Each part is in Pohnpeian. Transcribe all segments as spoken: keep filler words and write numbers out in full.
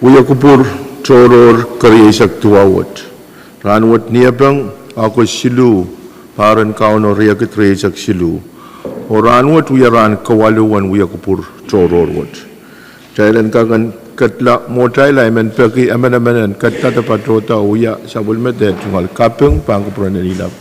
Wia kupwur tohrohr kerieisek duwau wet. Rahnwet Niepeng, August siluh, pahr en Kauno riekid rieisek siluh. Oh rahnwet wia rahn kawalu en wia kupwur tohrohr wet. Kitail en kak en ketla mwohtail, ahi men peki emenemen en ketla de patohda oh wia sapwellime de tungoal kaping pahn kupwuren en ilap.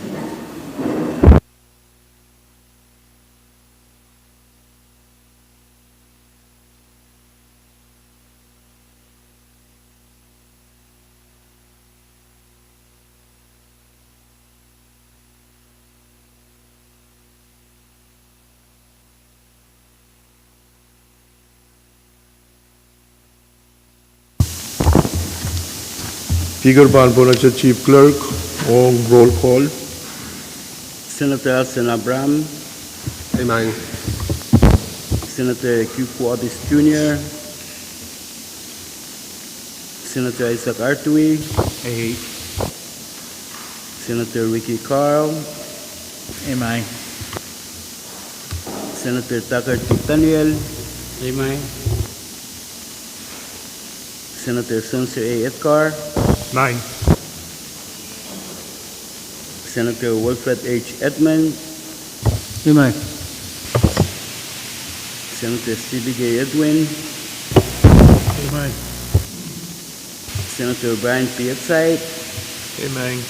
Speaker pahn pwonehte Chief Clerk ong roll call. Senator Elson Abraham. Amen. Senator Q Forbes Junior. Senator Isaac Artui. Aye. Senator Ricky Carl. Amen. Senator Tucker T. Daniel. Amen. Senator Spencer A. Edgar. Amen. Senator Wilfred H. Edmund. Amen. Senator Stevie K. Edwin. Amen. Senator Brian P. Exide. Amen.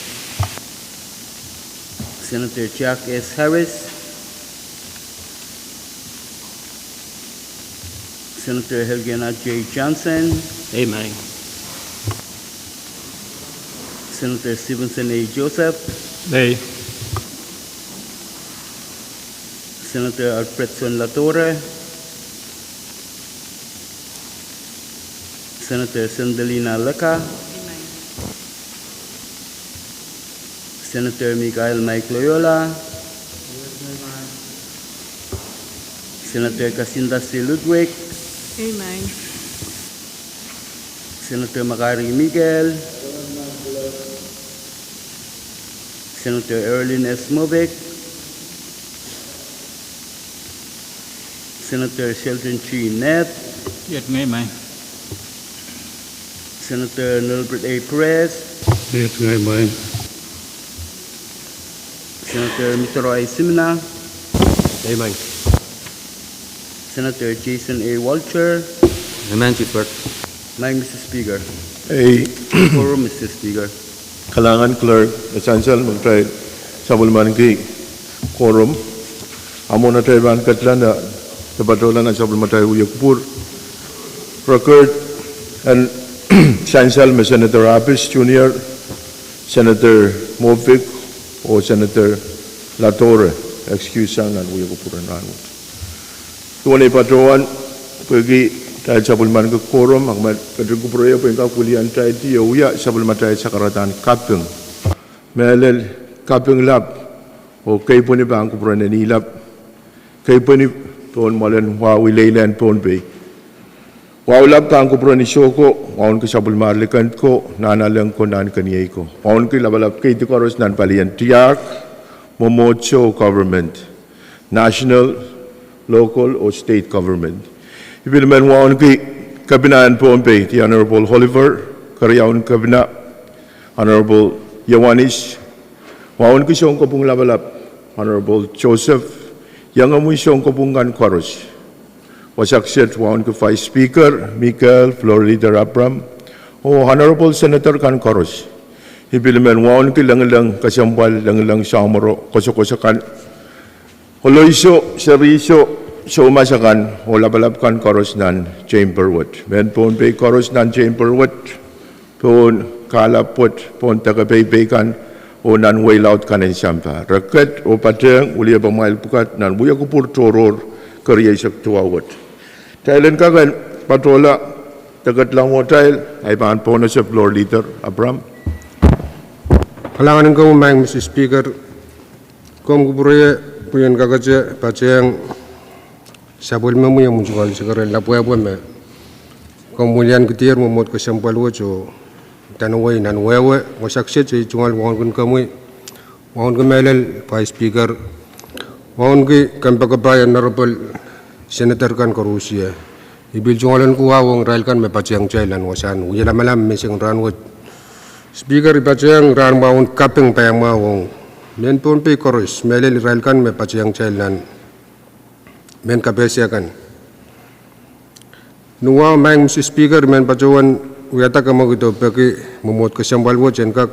Senator Jack S. Harris. Senator Elgin J. Johnson. Amen. Senator Stevenson A. Joseph. Aye. Senator Alfredson Latore. Senator Sendelina Leka. Amen. Senator Michael Mike Loyola. Senator Kasinda C. Ludwig. Amen. Senator Makari Miguel. Senator Erlin S. Mobik. Senator Sheldon G. Ned. Iet ngehi, amen. Senator Nilbert A. Perez. Iet ngehi, amen. Senator Mitro I. Simina. Amen. Senator Jason A. Walter. Amen, Chief Clerk. Amen, Mister Speaker. Aye. Quorum, Mister Speaker. Kalahngan Clerk, e sansal me kitail sapwellimaniki quorum. A mwohn atail pahn ketla, de patohla nan sapwellimatail wia kupwur, record en sansal me Senator Abis Junior, Senator Mofik, oh Senator Latore excuse sang nan wia kupwur en rahnwet. Duwen ei patohwan, pwehki kitail sapwellimaniki quorum, a kitail ketin kupwurehiong pwe en kak wiliandi oh wia sapwellimatail sakaradahn kaping. Mehlel, kaping lap oh keipweni pahn kupwuren en ilap. Keipweni pohn mwoalen wahu ileile en Pohnpei. Wahu lap pahn kupwuren Iso ko, wauneki sapwellimar liken ko, nanalek ko, nan keniei ko. Wauneki lapalap keidi koaros nan palien tiahk, mwomwohdiso, government, national, local oh state government. I pil men wauneki Kepina en Pohnpei, the Honorable Oliver, keriaun Kepina, Honorable Iohannis, wauneki sounkopwung lapalap, Honorable Joseph, iengomwi sounkopwung kan koaros. Wasa kiset wauneki Vice Speaker Michael Floor Leader Abraham, oh Honorable Senator kan koaros. I pil men wauneki lengileng kesempwal, lengileng soahmworo, koasokoaso kan, oloiso, serihso, soumas akan oh lapalap kan koaros nan chamber wet. Mehn Pohnpei koaros nan chamber wet, pohn kahlap wet, pohn deke peipei kan, oh nan wehi laud kan en sampah. Re ket oh patehng wiliepamwail pwukat nan Wia Kupwur Tohrohr keriaisek duwau wet. Kitail en kak en patohla de ketlahng mwohtail, ahi pahn pohnese Floor Leader Abraham. Kalahngan en komwi Maing Mister Speaker, komw kupwure pwe I en kakete patehng sapwellimomwi omw tungoal sekerel lapwehpwe me komw wiliankihdier mwomwohd kesempwal wet oh tanawei nan wehwe. Wasa kiset I tungoal wauneki komwi, wauneki mehlel Vice Speaker, wauneki kompoakepahi Honorable Senator kan koaros. I pil tungoal en kohwei ong irail kan me patehng kitail nan wasahn wia lamalam menseng rahn wet. Speaker, I patehng rahn mwahu en kaping paiamwahu ong mehn Pohnpei koaros, mehlel irail kan me patehng kitail nan mehn kapehse kan. Ni wahu Maing Mister Speaker, I men patohwan wiahda kamwekid oh peki mwomwohd kesempwal wet en kak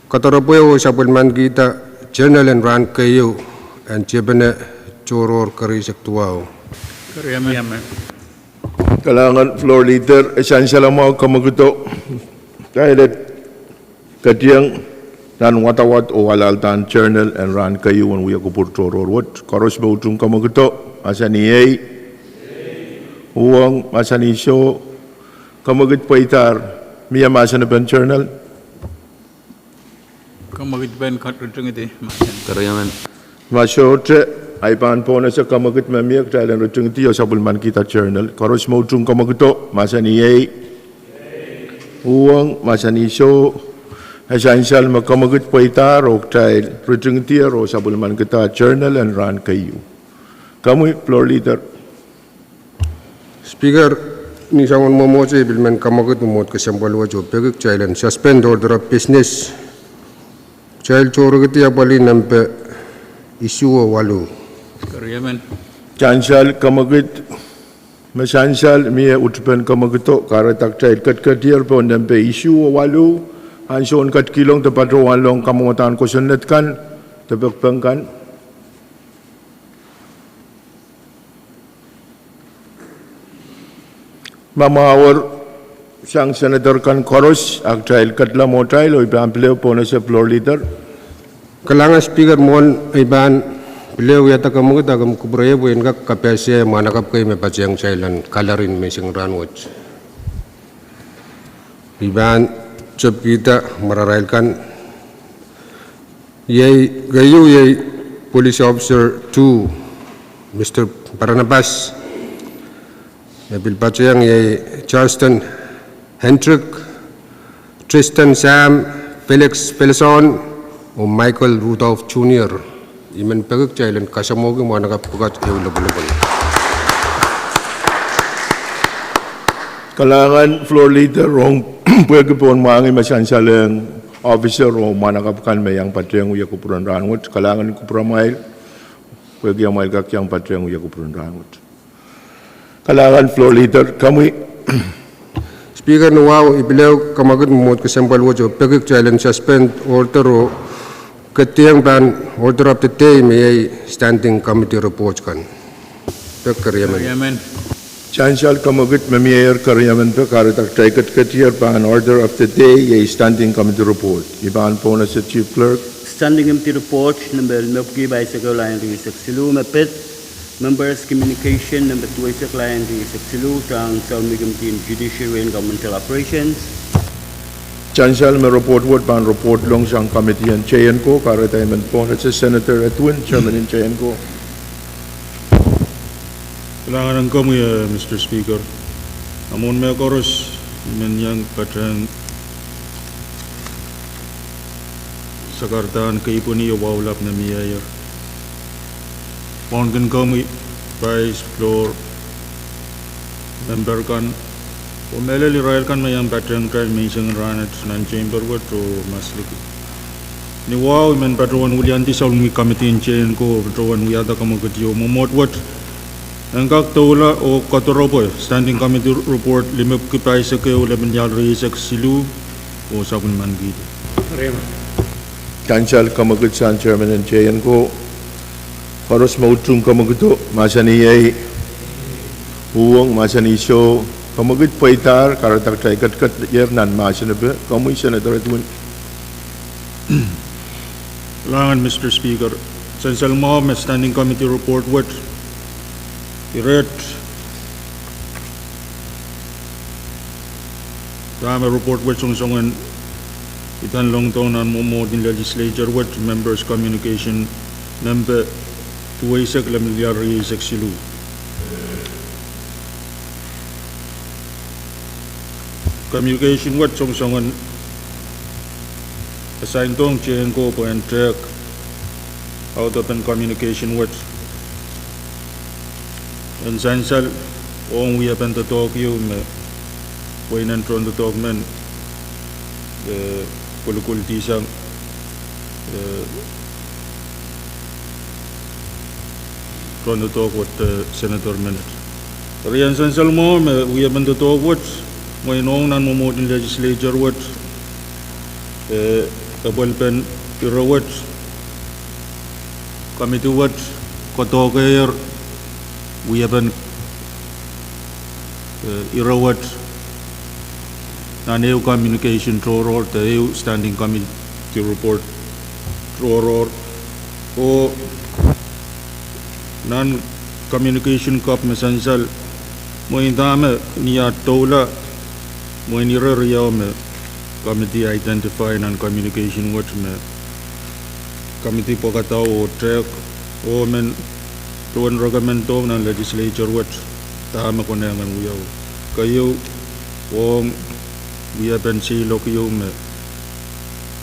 kodoropwe oh sapwellimanikihda journal en rahn keieu en Tiepene Tohrohr keriaisek duwau. Kalahngan Floor Leader, e sansal mwahu kamwekido, kitail en ketieng nan wadawad oh alaldahn journal en rahn keieu en Wia Kupwur Tohrohr wet. Koaros me utung kamwekido, mahsanih iei. Uhwong, mahsanih soh. Kamwekid pweidahr, mie mahsen en journal? Kamwekid pahn ritingidi mahsen. Ma sohte, ahi pahn pohnese kamwekid me mie, kitail en ritingidi oh sapwellimanikihda journal. Koaros me utung kamwekido, mahsanih iei. Uhwong, mahsanih soh. E sansal me kamwekid pweidahr oh kitail ritingidier oh sapwellimanikihda journal en rahn keieu. Komwi Floor Leader. Speaker, ni soangen mwomwohdiso I pil men kamwekid mwomwohd kesempwal wet oh peki kitail en suspend order of business. Kitail tohrekidi apwalih nempe isuh oh waluh. Sansal kamwekid, me sansal mie utupen kamwekido, kahrehda kitail ketiketier pohn nempe isuh oh waluh, ansoun ketikihong de patohwanlong kamwadahn kosonned kan de pekipek kan. Ma mwahu sang Senator kan koaros, a kitail ketla mwohtail oh I pahn pil ehu pohnese Floor Leader. Kalahngan Speaker, mwohn I pahn pil ehu wiahda kamwekid, a komw kupwure pwe I en kak kapehse mwahnakapw kei me patehng kitail nan kalarin menseng rahn wet. I pahn tepkihda mwararail kan. Iei keieu iei Police Officer two, Mister Barnabas. Me pil patehng iei Charleston Hendrick, Tristan Sam, Felix Felison, oh Michael Rudolph Junior. I men peki kitail en kasamwohki mwahnakapw pwukat ehu lopwulopwul. Kalahngan Floor Leader ong pwehki pohn mwahngih me sansalehng officer oh mwahnakapw kan me iang patehng wia kupwuren rahn wet. Kalahngan kupwuramwail pwehki amwail kak iang patehng wia kupwuren rahn wet. Kalahngan Floor Leader, komwi. Speaker, ni wahu I pil ehu kamwekid mwomwohd kesempwal wet oh peki kitail en suspend order oh ketieng pahn order of the day me iei standing committee report kan. Pek keriemen. Sansal kamwekid me mieier keriemen pek, kahrehda kitail ketiketier pahn order of the day iei standing committee report. I pahn pohnese Chief Clerk. Standing committee report nempe limepwiki pahisek ehu, lain rieisek siluh, me pid members' communication nempe duweisek, lain rieisek siluh, sang Sounmei Committee on Judiciary and Governmental Operations. Sansal me report wet pahn report lohng sang Committee on J and Co, kahrehda I men pohnese Senator Edwin, Chairman en J and Co. Kalahngan ong komwi, eh, Mister Speaker. A mwohn mehkoaros, I men iang patehng sakarada en keipweni oh wahu lap me mieier. Wauneki komwi, Vice, Floor, member kan, oh mehlel irail kan me iang patehng kitail menseng rahnwet nan chamber wet oh masliki. Ni wahu I men patohwan wiliandi Sounmei Committee on J and Co, patohwan wiahda kamwekid ieu mwomwohd wet en kak doula oh kodoropwe standing committee report limepwiki pahisek ehu, lepin ialu rieisek siluh, oh sapwellimankihdi. Sansal kamwekid sang Chairman en J and Co. Koaros me utung kamwekido, mahsanih iei. Uhwong, mahsanih soh. Kamwekid pweidahr, kahrehda kitail ketiketier nan mahsen epe. Komwi Senator Edwin. Lahngan, Mister Speaker. Sansal mwahu me Standing Committee report wet, iret, dahme report wet songosongen idan longdohng nan mwomwohd en legislature wet, members' communication, mempe duweisek lemmwedial rieisek siluh. Communication wet songosongen assign-dohng tehn ko pwehn tehk audepen communication wet en sansal ong wiepen doadoahk ieu me weinen tohndoadoahk men, eh, kolukoldisang, eh, tohndoadoahk wet, eh, senator menet. Eri en sansal mwahu me wiepen doadoahk wet, mwein ong nan mwomwohd en legislature wet, eh, epwelpen ire wet, committee wet, koadoahkehier wiepen, eh, ire wet nan ehu communication tohrohr de ehu Standing Committee report tohrohr. Oh nan communication kapw me sansal, mwein dahme ni ah doula, mwein ire riau me committee identify nan communication wet me committee pwekada oh tehk, oh men duwen recommend-ohng nan legislature wet dahme konehng en wiawi. Keieu, ong wiepen seiloak ieu me,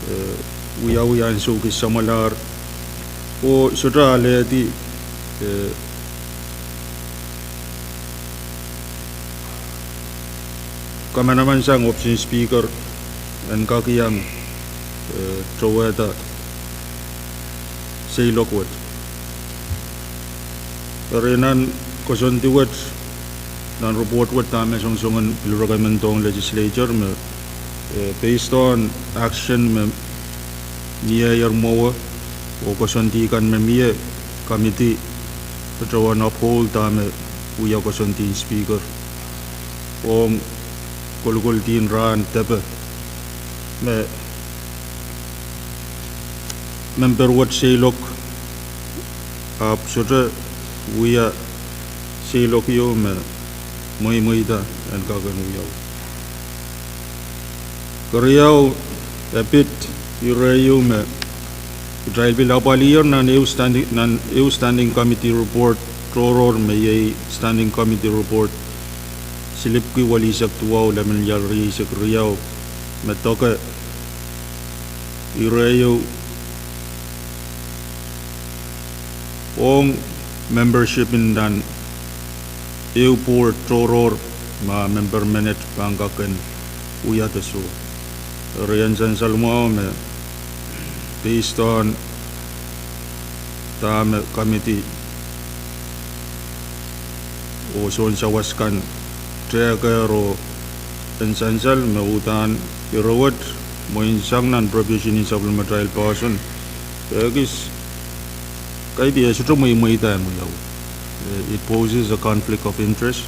eh, wiawi ansou kis samwalahr, oh sohte alehdi, eh, kamanaman sang ohpis en Speaker en kak iang, eh, towehda seiloak wet. Eri nan koasoandi wet, nan report wet dahme songosongen pil recommend-ohng legislature me, eh, based on action me mieier mwowe oh koasoandi kan me mie, committee patohwan uphold dahme wia koasoandi en Speaker ong kolukoldihn rahn depe me memper wet seiloak, ahpw sohte wia seiloak ieu me mweimweida en kak en wiawi. Keriau, e pid ire ieu me kitail pil apwaliher nan ehu Standing, nan ehu Standing Committee report tohrohr me iei Standing Committee report silipwiki welisek duwau, lemon ial rieisek riau, me doke ire ieu ong membership en nan ehu board tohrohr ma memper menet pahn kak en wia de soh. Eri en sansal mwahu me based on dahme committee oh sounsawas kan tehkehr, oh en sansal me uhdahn ire wet, mwein sang nan provision en supplemental person, eh, kis kaidehn sohte mweimweida en wiawi. Eh, it poses a conflict of interest.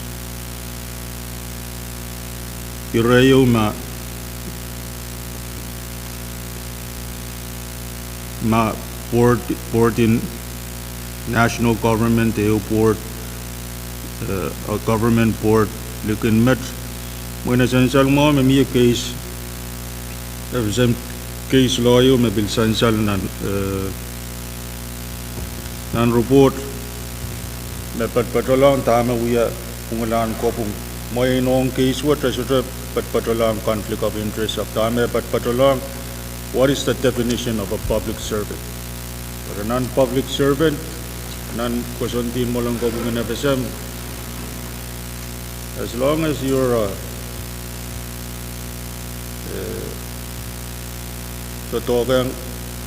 Ire ieu ma, ma board, board en national government, ehu board, eh, a government board likin met. Mwein e sansal mwahu me mie case, eh, FSM case law ieu me pil sansal nan, eh, nan report me patpatohlahng dahme wia pwungalahn kopwung. Mwein ong case wet e sohte patpatohlahng conflict of interest, ahpw dahme patpatohlahng, what is the definition of a public servant? Eri nan public servant, nan koasoandi en mwoalen kopwung en FSM, as long as you're a, eh, doadoahk ong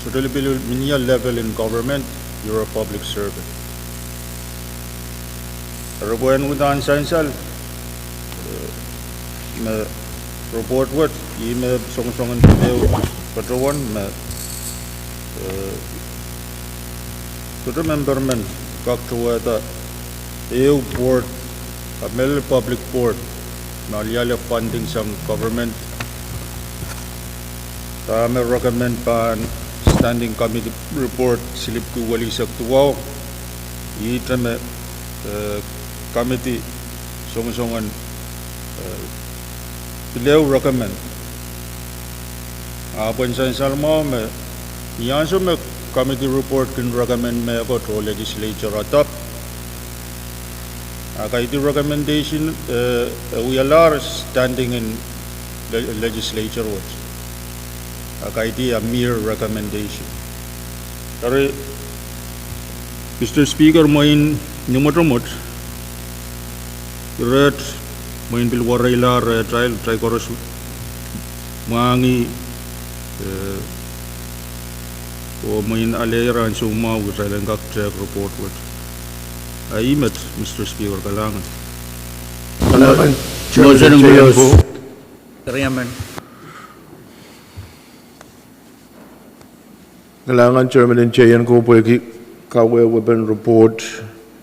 sohte lipilipil minial level in government, you're a public servant. Eri pwehn uhdahn sansal, eh, me report wet, ih me songosongen ehu patohwan me, eh, sohte memper men kak towehda ehu board, a mehlel public board, me aliale funding sang government, dahme recommend pahn Standing Committee Report silipwki welihsek duwau, ihte me, eh, committee songosongen, eh, pil ehu recommend. Ahpw e sansal mwahu me ni ansou me committee report kin recommend mehkot oh legislature adopt, a kaidehn recommendation, eh, e wialahr standing en le-, legislature wet. A kaidehn a mere recommendation. Eri, Mister Speaker, mwein ni mwotomwot, ireht, mwein pil wereilahr rehtail, kitail koaros mwahngih, eh, oh mwein alehier ansou mwahu kitail en kak tehk report wet. A ih met, Mister Speaker, kalahngan. Kalahngan, Chairman J N Ko. Kalahngan. Kalahngan Chairman en J N Ko pwehki kawehwepen report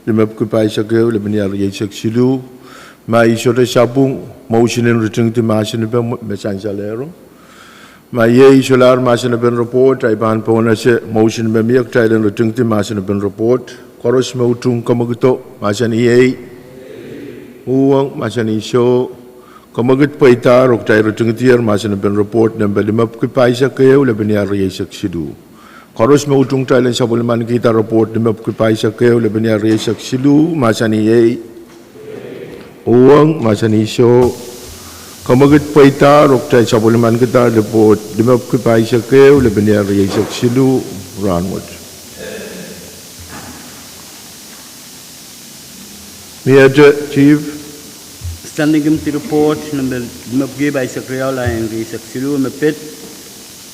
limepwuki pahisek ehu, lepin ia rieisek siluh. Ma ih sohte sapwung, motion en ritingdi mahsen epe me sansal ehro. Ma iei solahr mahsen epen report, ahi pahn pohnese motion me mie kitail en ritingdi mahsen epen report. Koaros me utung kamwekid oh mahsanih ei. Uhwong, mahsanih soh. Kamwekid pweidahr oh kitail ritingdier mahsen epen report nempe limepwuki pahisek ehu, lepin ia rieisek siluh. Koaros me utung kitail en sapwellimanikihda report limepwuki pahisek ehu, lepin ia rieisek siluh, mahsanih ei. Uhwong, mahsanih soh. Kamwekid pweidahr oh kitail sapwellimanikihda report limepwuki pahisek ehu, lepin ia rieisek siluh, rahnwet. Miehte, Chief. Standing Committee Report nempe limepwuki pahisek riau, lain rieisek siluh, me pid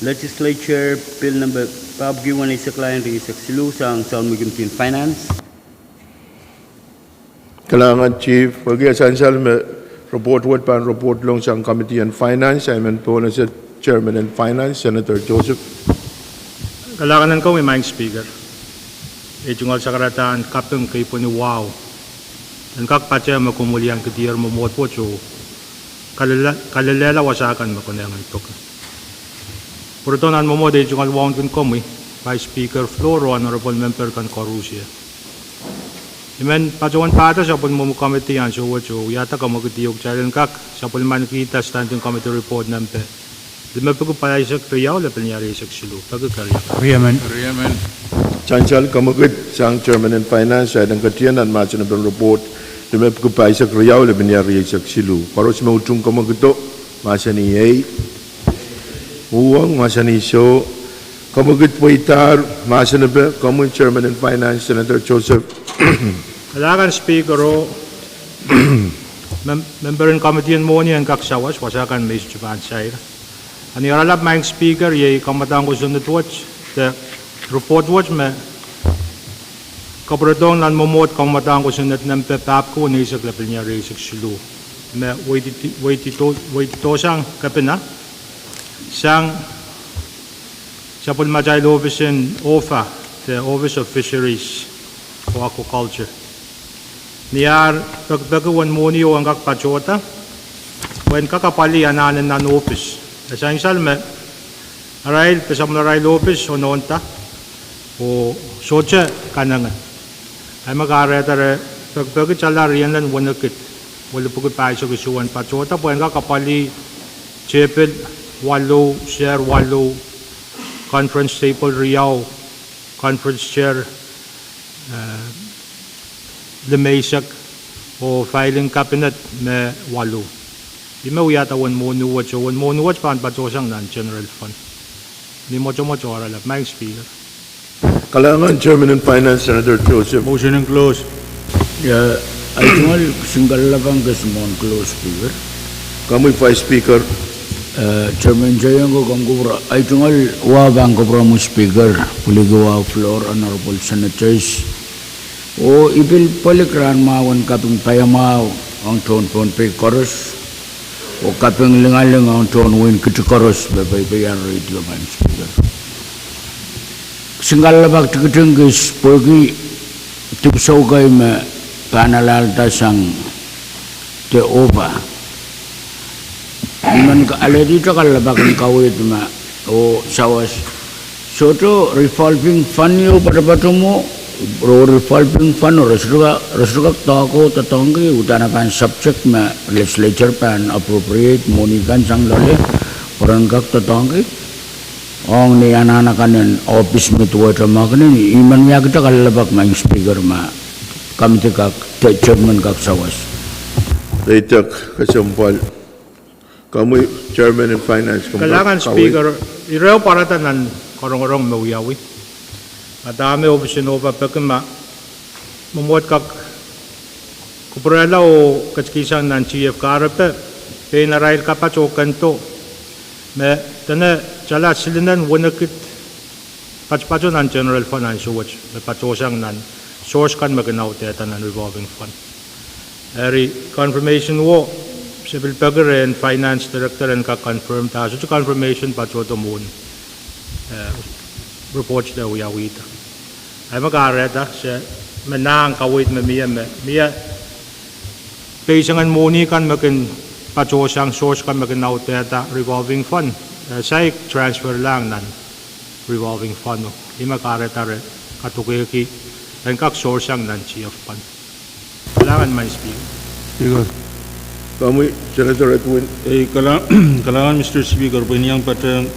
Legislature Bill nempe papwiki weneisek, lain rieisek siluh, sang Sounmwi Committee en Finance. Kalahngan Chief, pwehki e sansal me report wet pahn report lohng sang Committee en Finance, I men pohnese Chairman en Finance, Senator Joseph. Kalahngan en komwi, Madam Speaker. Ei tungoal sakaradahn kaping keipweni wahu en kak patehng me komw welian kidier mwomwohd wet oh kalele-, kalelehla wasa kan me konehng en peki. Pwurodohn nan mwomwohd ei tungoal wauneki komwi, Vice Speaker Flour oh Honorable Member kan koarusie. I men patohwan pahda sapwellimomwi committee ansou wet oh wiahda kamwekid oh kitail en kak sapwellimanikihda Standing Committee Report nempe limepwuki pahisek riau, lepin ia rieisek siluh. Peki keriau. Riemen. Riemen. Sansal kamwekid sang Chairman en Finance, kitail en ketido nan mahsen epen report limepwuki pahisek riau, lepin ia rieisek siluh. Koaros me utung kamwekido, mahsanih ei. Uhwong, mahsanih soh. Kamwekid pweidahr mahsen epe, komwi Chairman en Finance, Senator Joseph. Kalahngan Speaker oh mem-, member en Committee en Mwohni en kak sawas, wasa kan me I sohte pahn sair. Ni oaralap, Madam Speaker, iei kamwadahn kosonned wet, de report wet me kapwurodohng nan mwomwohd kamwadahn kosonned nempe papwiki weneisek, lepin ia rieisek siluh, me weididi-, weididi-, weididohsang kepina sang sapwellimatail ohpis en OFA, de Office of Fisheries oh Aquaculture. Ni ar pekipeki uwen mwohni oh en kak patohda, pwe en kak apwalih anahn en nan ohpis. E sansal me arail, de samwalahrail ohpis onohnda oh sohte kanengen. Ahi me kahrehda re pekipeki tala rienlen wenekid, welipwuki pahisek isuh en patohda pwe en kak apwalih tepil waluh, ser waluh, conference table riau, conference chair, eh, limeisek, oh filing cabinet me waluh. Ih me wiahda uwen mwohni wet, oh uwen mwohni wet pahn patohsang nan general fund. Ni mwotomwot oaralap, Madam Speaker. Kalahngan Chairman en Finance, Senator Joseph. Motion en close. Ia, ahi tungoal singalalapang kis mwohn close, Speaker. Komwi Vice Speaker. Eh, Chairman J N Ko, komw kupwure. Ahi tungoal wa pahn kupwuromwi Speaker, pwilikihwei Flour, Honorable Senators. Oh I pil pwelik rahn mwahu en kaping paiamwahu ong tohn Pohnpei koaros, oh kaping lingaling ong tohn wein Kiti koaros me peipehier radio, Madam Speaker. Singalalapang tikitik kis pwehki dipwisou kei me pahn alahlda sang de OFA. I men alehdi kalelapak en kaweid ma oh sawas Sohte revolving fund ieu patopato mwo, re revolving fund o re sohte kak, re sohte kak doakohng doadoahngki, uhdahn e pahn subject me legislature pahn appropriate mwohni kan sang loale, pwe ren kak doadoahngki. Ong ni anahn akan en ohpis me duwehte mahkenen, I men wiahkihda kalelapak Madam Speaker ma komidi kak, te, chairman kak sawas. Idek kesempwal. Komwi chairman en finance, komwi. Kalahngan Speaker, ire pwarada nan korongorong me wiawi. Ma dahme ohpis en ohpa peki ma mwomwohd kak kupwurehla oh ketikihsang nan T F kahrepe, pein arail kapat oh kendo, me dene tala silinen wenekid patopato nan general fund ansou wet, me patohsang nan source kan me kin audehda nan revolving fund. Eri confirmation wo, se pil peki rehn finance director en kak confirm da, sohte confirmation patohdo mwohn, eh, report de wiawihda. Ahi me kahrehda, se me nahn kaweid me mie me, mie peisengen mwohni kan me kin patohsang source kan me kin audehda revolving fund, eh, saik transfer lahng nan revolving fund o. Ih me kahrehda re kadokehki en kak source sang nan T F fund. Kalahngan Madam Speaker. Speaker. Komwi Senator Edwin. Eh, kala-, kalahngan Mister Speaker, pwe I iang patehng,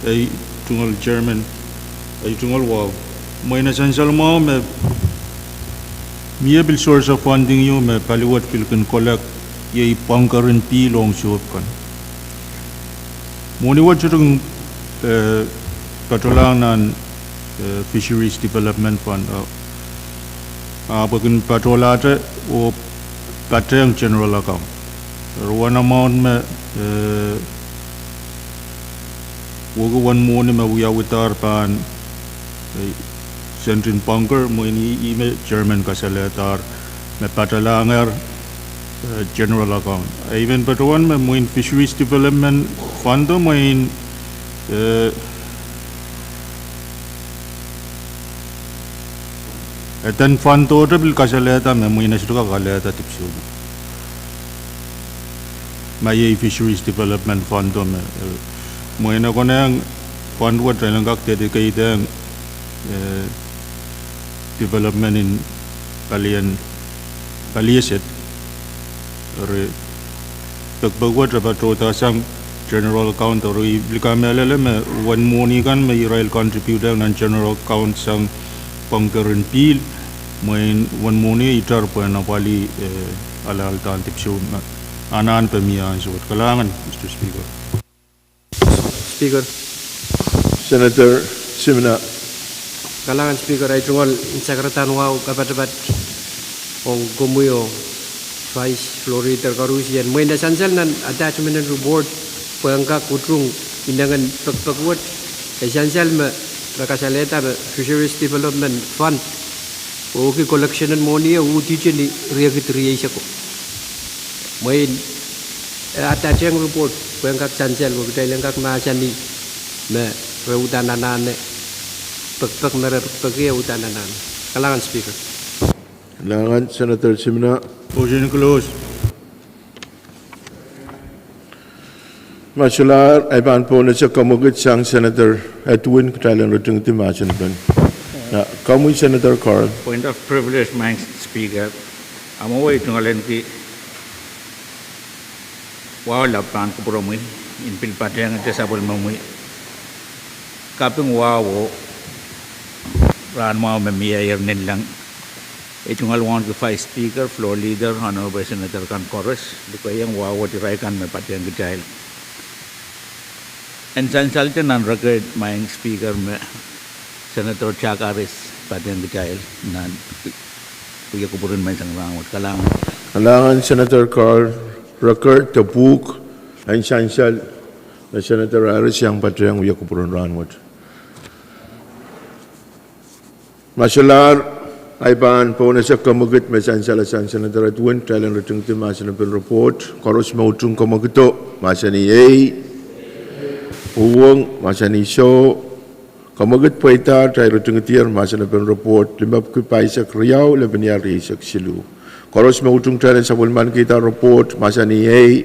eh, tungoal chairman, eh, tungoal wahu. Mwein e sansal mwahu me mie pil source of funding ieu me pali wet pil kin collect, iei bunker en pihl ong soup kan. Mwohni wet sohte kin, eh, patohlahng nan, eh, Fisheries Development Fund, eh, ahpw e kin patohlahte oh patehng general account. Eri wen amount me, eh, wehwehki wen mwohni me wiawidahr pahn, eh, sendin bunker, mwein ih, ih me chairman kasalehdahr me patalahngehr, eh, general account. I men patohwan me mwein Fisheries Development Fund o mwein, eh, eden fund o te pil kasalehda me mwein e sohte kak alehda dipwisou me, ma iei Fisheries Development Fund o me, eh, mwein e konehng fund wet en kak dedicate-ehng, eh, development en palien, palieset. Eri pekipek wet e patohda sang general account, eri I pil kamehlele me wen mwohni kan me irail contribute-ehng nan general account sang bunker en pihl, mwein wen mwohni itar pwehn apwalih, eh, alahldan dipwisou me anahn pwe mie ansou wet. Kalahngan, Mister Speaker. Speaker. Senator Simina. Kalahngan Speaker, ahi tungoal sakarada en wahu kapatapat ong komwi oh Vice Floor Leader koarusie. Mwein e sansal nan attachment en report pwe en kak utung inengen pekipek wet, e sansal me re kasalehda me Fisheries Development Fund wehwehki collection en mwohni e uhdahn ni riekid rieisek. Mwein e attach-ehng report pwe en kak sansal, pwe kitail en kak mahsanih me re uhdahn anahne pekipek me re pekipeki e uhdahn anahne. Kalahngan Speaker. Kalahngan Senator Simina. Motion close. Ma solahr, ahi pahn pohnese kamwekid sang Senator Edwin, kitail en ritingdi mahsen pen. Na, komwi Senator Carl. Point of privilege, Madam Speaker. Amwo I tungoalenki wahu lap pahn kupwuromwi, I pil patehngete sapwellimomwi kaping wahu oh rahn mwahu me mie ier nin leng. I tungoal wauneki Vice Speaker, Floor Leader, Honorable Senator kan koaros, likehiong wahu wet irail kan me patehng kitail. En sansalte nan record, Madam Speaker, me Senator Jack Harris patehng kitail nan wia kupwur en menseng rahnwet. Kalahngan. Kalahngan Senator Carl, record de pwuhk en sansal me Senator Harris iang patehng wia kupwur en rahnwet. Ma solahr, ahi pahn pohnese kamwekid me sansal sang Senator Edwin, kitail en ritingdi mahsen pen report. Koaros me utung kamwekido, mahsanih ei. Uhwong, mahsanih soh. Kamwekid pweida, kitail ritingdier mahsen pen report limepwiki pahisek riau, lepin ia rieisek siluh. Koaros me utung kitail en sapwellimanikihda report, mahsanih ei.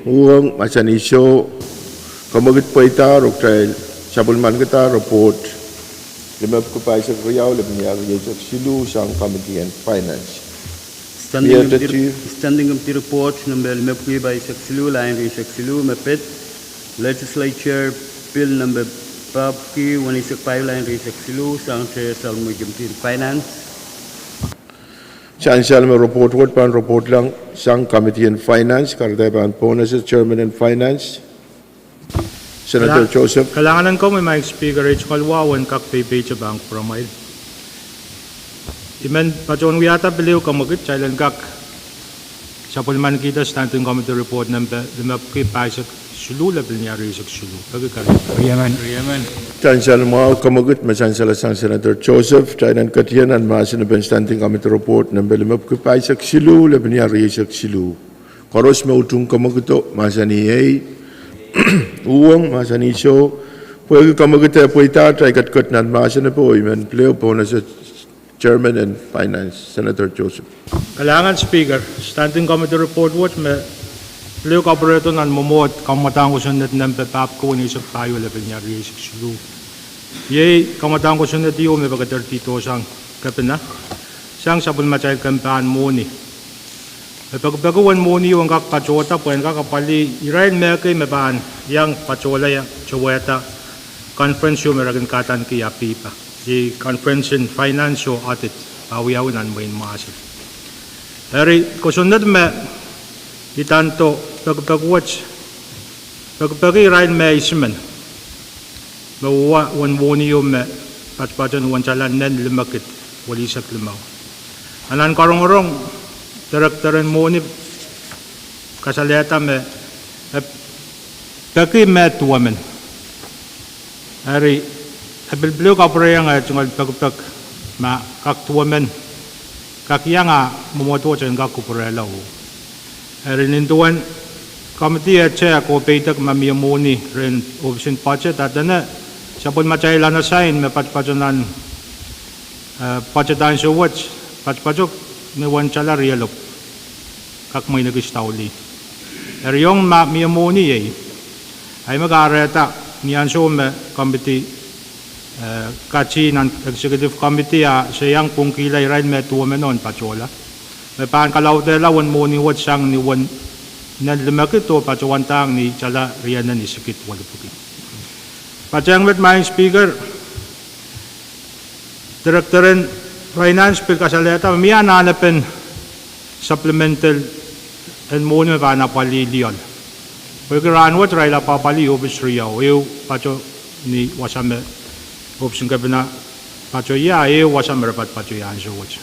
Uhwong, mahsanih soh. Kamwekid pweida, oh kitail Sapwellimanikihda report limepwuki pahisek riau, lepin iar rieisek siluh, sang Committee on Finance. Standing Committee Report number limepwuki pahisek siluh, lain rieisek siluh, me pid Legislature Bill number papwuki weneisek pahieu, lain rieisek siluh, sang Committee on Finance. Sansal me report wet pahn reportlahng sang Committee on Finance, kahrehda pahn pohnese Chairman on Finance, Senator Joseph. Kalahngan en komwi, Madam Speaker, ei tungoal wau en kak peipeite pahn kupwuramwail. I men patohwan wiahda pil ehu kamwekid, kitail en kak sapwellimanikihda Standing Committee Report number limepwuki pahisek siluh, lepin iar rieisek siluh. Peki keriau. Sansal mwahu kamwekid me sansalasang Senator Joseph, kitail en ketien nan mahsen en Standing Committee Report number limepwuki pahisek siluh, lepin iar rieisek siluh. Koaros me utung kamwekido mahsanih ei, uhwong mahsanih soh, pwehki kamwekid e pweida, kitail ketiket nan mahsen ape, oh I men pil ehu pohnese Chairman on Finance, Senator Joseph. Kalahngan Speaker, Standing Committee Report wet me pil ehu kapwurehdo nan mwomwohd kamwadang kosonned nempe papwuki weneisek pahieu, lepin iar rieisek siluh. Iei kamwadang kosonned ieu me pekederdi dohsang kepina, sang sapwellimatail kempahn mwohni. Me pekipeki uwen mwohni ieu en kak patohda pwehn kak apwalih irail mehkei me pahn iang patohla towehda conference ieu me re kin kadaneki APIPA, iei Conference in Finance oh Audit, awiawi nan mwehin Mahsen. Eri kosonned me idando pekipek wet, pekipeki irail mehkei isimen me wia uwen mwohni ieu me patpaten uwen tala nen limekid welihsek limau. A nan karongorong, director en mwohni kasalehda me e peki mehd duwemen. Eri e pil pil ehu kapwurehiong eh tungoal pekipek ma kak duwemen kak iang a mwomwohdiso en kak kupwurehla. Eri nin duwen committee ehte e kopeidek ma mie mwohni rehn ohpis en budget, a dene sapwellimatail unasain me patpato nan budget ansou wet, patpato ni uwen tala rielopw kak mwein ekis daulih. Eri ong ma mie mwohni iei, a ih me kahrehda ni ansou me committee, eh, kati nan executive committee a se iang pwungkihla irail me duwemeno en patohla, me pahn kalaudehla uwen mwohni wet sang ni uwen nen limekid oh patohwandahng ni tala rienen isikid welipwuki. Patehng met Madam Speaker, director en finance pil kasalehda me mie anahnepen supplemental en mwohni me pahn apwalih lioal. Pwehki rahnwet irail apwalih ohpis riau, ehu pato ni wasa me ohpis en kepina pato ie, ehu wasa me re patpato ie ansou wet.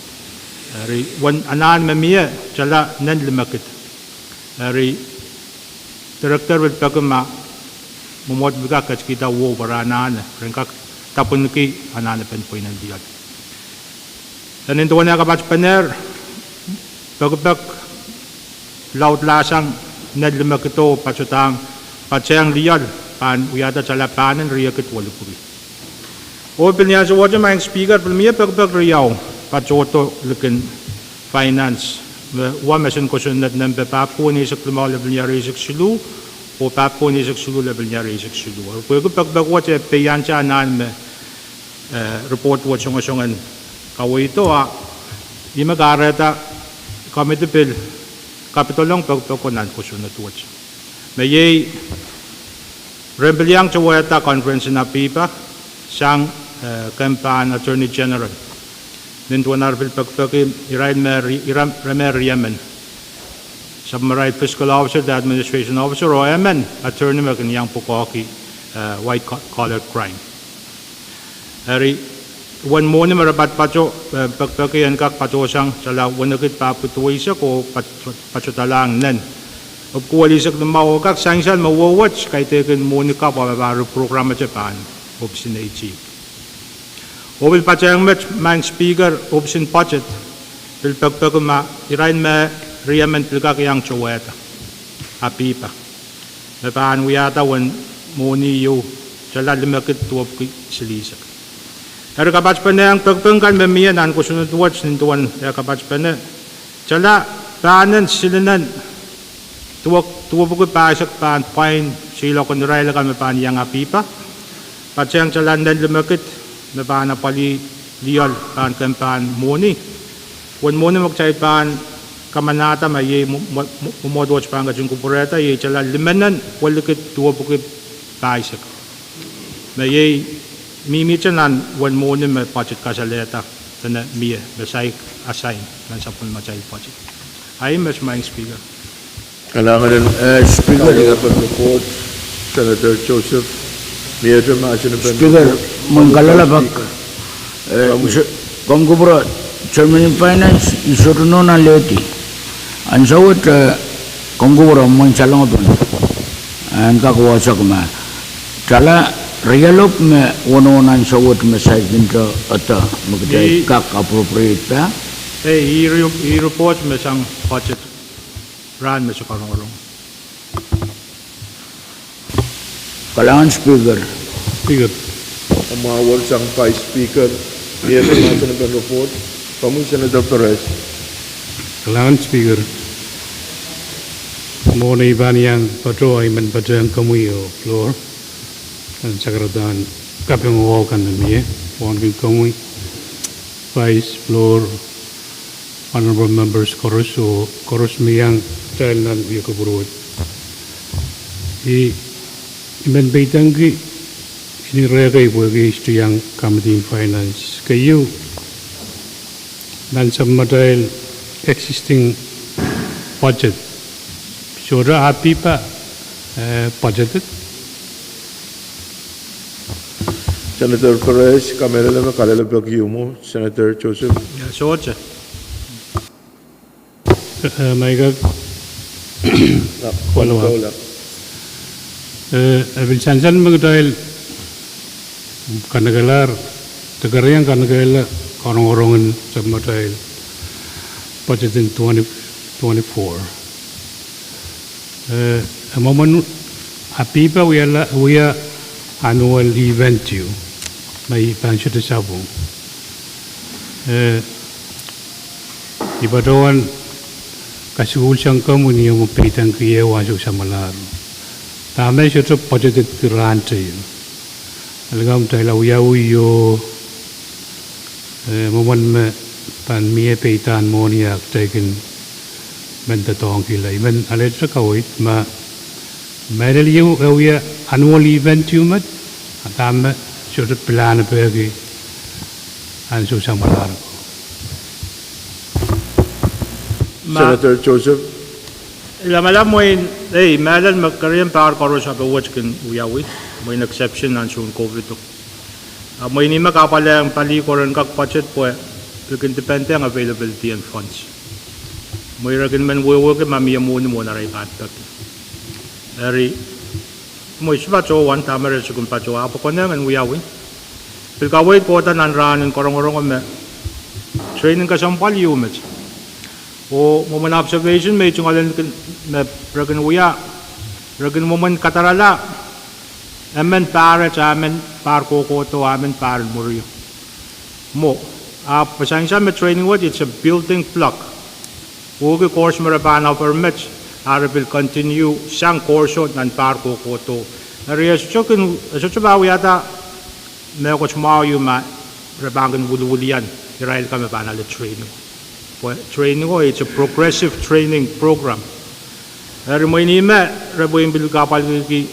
Eri uwen anahn me mie tala nen limekid. Eri director pil peki ma mwomwohd pil kak ketikihda wou pwe re anahne, ren kak dapwenki anahnepen pweinen lioal. Eri nin duwen eh kapatpenehr, pekipek laudlahsang nen limekido patohng, patehng lioal pahn wiahda tala pahnen riekid welipwuki. Oh pil ni ansou wet Madam Speaker, pil mie pekipek riau patohdo likin finance, me wa mesen kosonned nempe papwuki weneisek limau lepin iar rieisek siluh, oh papwuki weneisek siluh lepin iar rieisek siluh. Eri pwehki pekipek wet e peiante anahn me report wet songosongen kaweido, a ih me kahrehda committee pil kapidolong pekipeko nan kosonned wet, me iei ren pil iang towehda conference en APIPA sang kempahn Attorney General, nin duwen ar pil pekipeki irail me, re me riemen sapwmarail fiscal officer de administration officer oh emen attorney me kin iang pwukoahki white collar crime. Eri uwen mwohni me re patpato, pekipeki en kak patohsang tala wenekid papwuki duweisek oh patodalahng nen ipwiki welihsek limau oh kak sansal me wet kaidehkin mwohni kapw me pahn reprogramete pahn ohpisin AG. Oh pil patehng met Madam Speaker, ohpisin budget pil pekipeki ma irail me riemen pil kak iang towehda APIPA, me pahn wiahda uwen mwohni ieu tala limekid duwepwiki silihsek. Eri kapatpenehng pekipek kan me mie nan kosonned wet nin duwen eh kapatpene, tala pahnen silinen duwepwiki pahisek pahn pwain seiloak en irail akan me pahn iang APIPA, Patehng tala en limekid me pahn apwalih lioal pahn kemp en mwohni. Uwen mwohni me kitail pahn kamanahda me iei mwo-, mwo-, mwo-, mwomwohd wet pahn ketin kupwurehda iei tala limenen welikid duwepwiki pahisek. Me iei mihmihte nan uwen mwohni me budget kasalehda, dene mie, me saik assign nan sapwellimatail budget. Ahi met, Madam Speaker. Kalahngan, eh, Speaker. Kalahngan, Senator Joseph. Miehte mahsen en Speaker, Madam Speaker. Mwein kalelapak. Eh, se-, komw kupwure, Chairman en Finance, I sohte nohn alehdi. Ansou wet, eh, komw kupwure mwein salengepon. En kak wasa me tala rielopw me wonowono ansou wet me saikinte ede me kitail kak appropriate pa. Eh, ih ri-, ih report me sang budget rahn me se karongorong. Kalahngan Speaker. Speaker. Amwail sang Vice Speaker. Miehte mahsen en report. Komwi Senator Perez. Kalahngan Speaker. Mwohn ei pahn iang patoh, I men patehng komwi oh floor. En sakarada en kaping oh kan me mie, wauneki komwi, Vice, floor, honorable members koaros oh koaros me iang kitail nan wia kupwur wet. I, I men peidengki ni rehkei pwehki I sohte iang Committee en Finance. Keieu, nan sapwellimatail existing budget, sohte APIPA, eh, budgeted? Senator Perez, kamehlele me kalelapak ieu mwo, Senator Joseph. Ia, sohte. Eh, ma I kak, na, follow up. Follow up. Eh, e pil sansal me kitail kanekelahr, de keriau kanekehla karongorong en sapwellimatail budget en twenty twenty-four. Eh, e mwomwen APIPA wiahla, wia annual event ieu, me I pahn sohte sapwung. Eh, I patohwan kasikuhl sang komwi ni omw peidengki ehu ansou samwalahr. Dahme sohte budgetedki rahn teio. Alingamw kitail wiawi oh, eh, mwomwen me pahn mie peidahn mwohni ah kitail kin men doadoahngkihla. I men alehdi kaweid ma, mehlel ieu e wia annual event ieu met, a dahme sohte pilahn peki ansou samwalahr. Ma- Senator Joseph. Lamalam mwein, ei, mehlel me kerien pahr koaros ape wet kin wiawi, mwein exception nan soun COVID. A mwein ih me kapwalehng pali koaros en kak budget pwe pil kin dependehng availability en funds. Mwein re kin men wehwehki ma mie mwohni mwohn arail pahn peki. Eri, mwein se patohwan, dahme re sohte kin patohwan, ahpw konehng en wiawi. Pil kaweid kohda nan rahn en karongorongo me training kesempwal ieu met. Oh mwomwen observation me I tungoal en kin, me re kin wia, re kin mwomwen kadarala emen pahr et a emen pahr kohkohdo a emen pahr en mwurio. Mwo, ahpw e sansal me training wet, it's a building block. Pwehki course me re pahn offer met, a re pil continue sang course o nan pahr kohkohdo. Eri e sohte kin, e sohte pahn wiahda mehkot mwahu ieu ma re pahn kin wiliwilian irail kan me pahn ale training. Pwe training o, it's a progressive training program. Eri mwein ih me re pwein pil kapwalkihki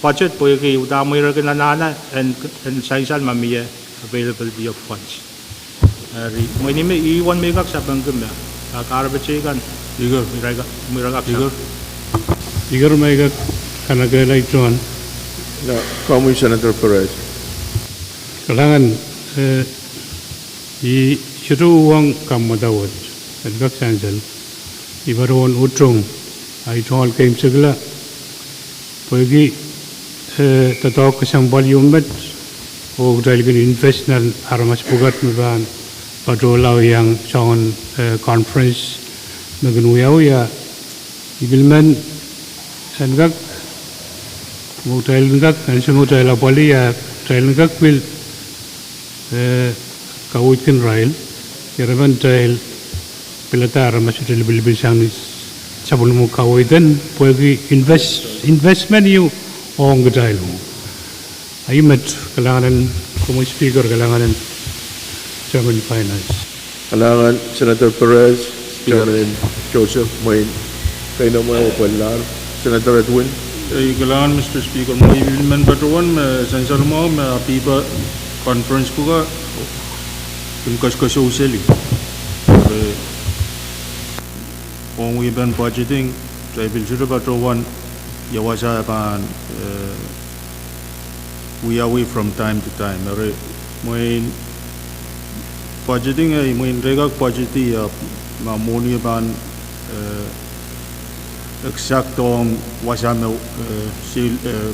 budget pwehki uhdahn mwein re kin anahne en, en sansal ma mie availability of funds. Eri mwein ih me ih uwen me I kak sapengki me, a kahrepe teikan. Iker. Mwein re kak, mwein re kak sa. Iker. Iker me I kak kanekehla itohn. Na, komwi Senator Perez. Kalahngan, eh, I sohte uhwong kamwada wet, en kak sansal. I patohwan utung, a I tungoal keimwseklahng pwehki, eh, doadoahk kesempwal ieu met, oh kitail kin invest nan aramas pwukat me pahn patohla oh iang soangen, eh, conference me kin wiawi a, I pil men en kak, mwo kitail en kak, ansou me kitail apwalih a, kitail en kak pil eh, kaweidkin irail, irail pahn kitail pilada aramas sohte lipilipil sang ni sapwellime kaweid en, pwehki invest, investment ieu ong kitail mwo. Ahi met, kalahngan en komwi Speaker, kalahngan en Chairman Finance. Kalahngan Senator Perez, Chairman Joseph, mwein keinemwe oh pwellahr. Senator Edwin. Ei, kalahngan Mister Speaker, mwein I pil men patohwan me sansal mwahu me APIPA conference pwukat kin koasokoasoi seli. Eri, ong wiepen budgeting, kitail pil sohte patohwan ia wasa e pahn, eh, wiawi from time to time. Eri, mwein budgeting, eh, mwein kitail kak budget-i, eh, ma mwohni e pahn, eh, exact ong wasa me, eh, sil, eh,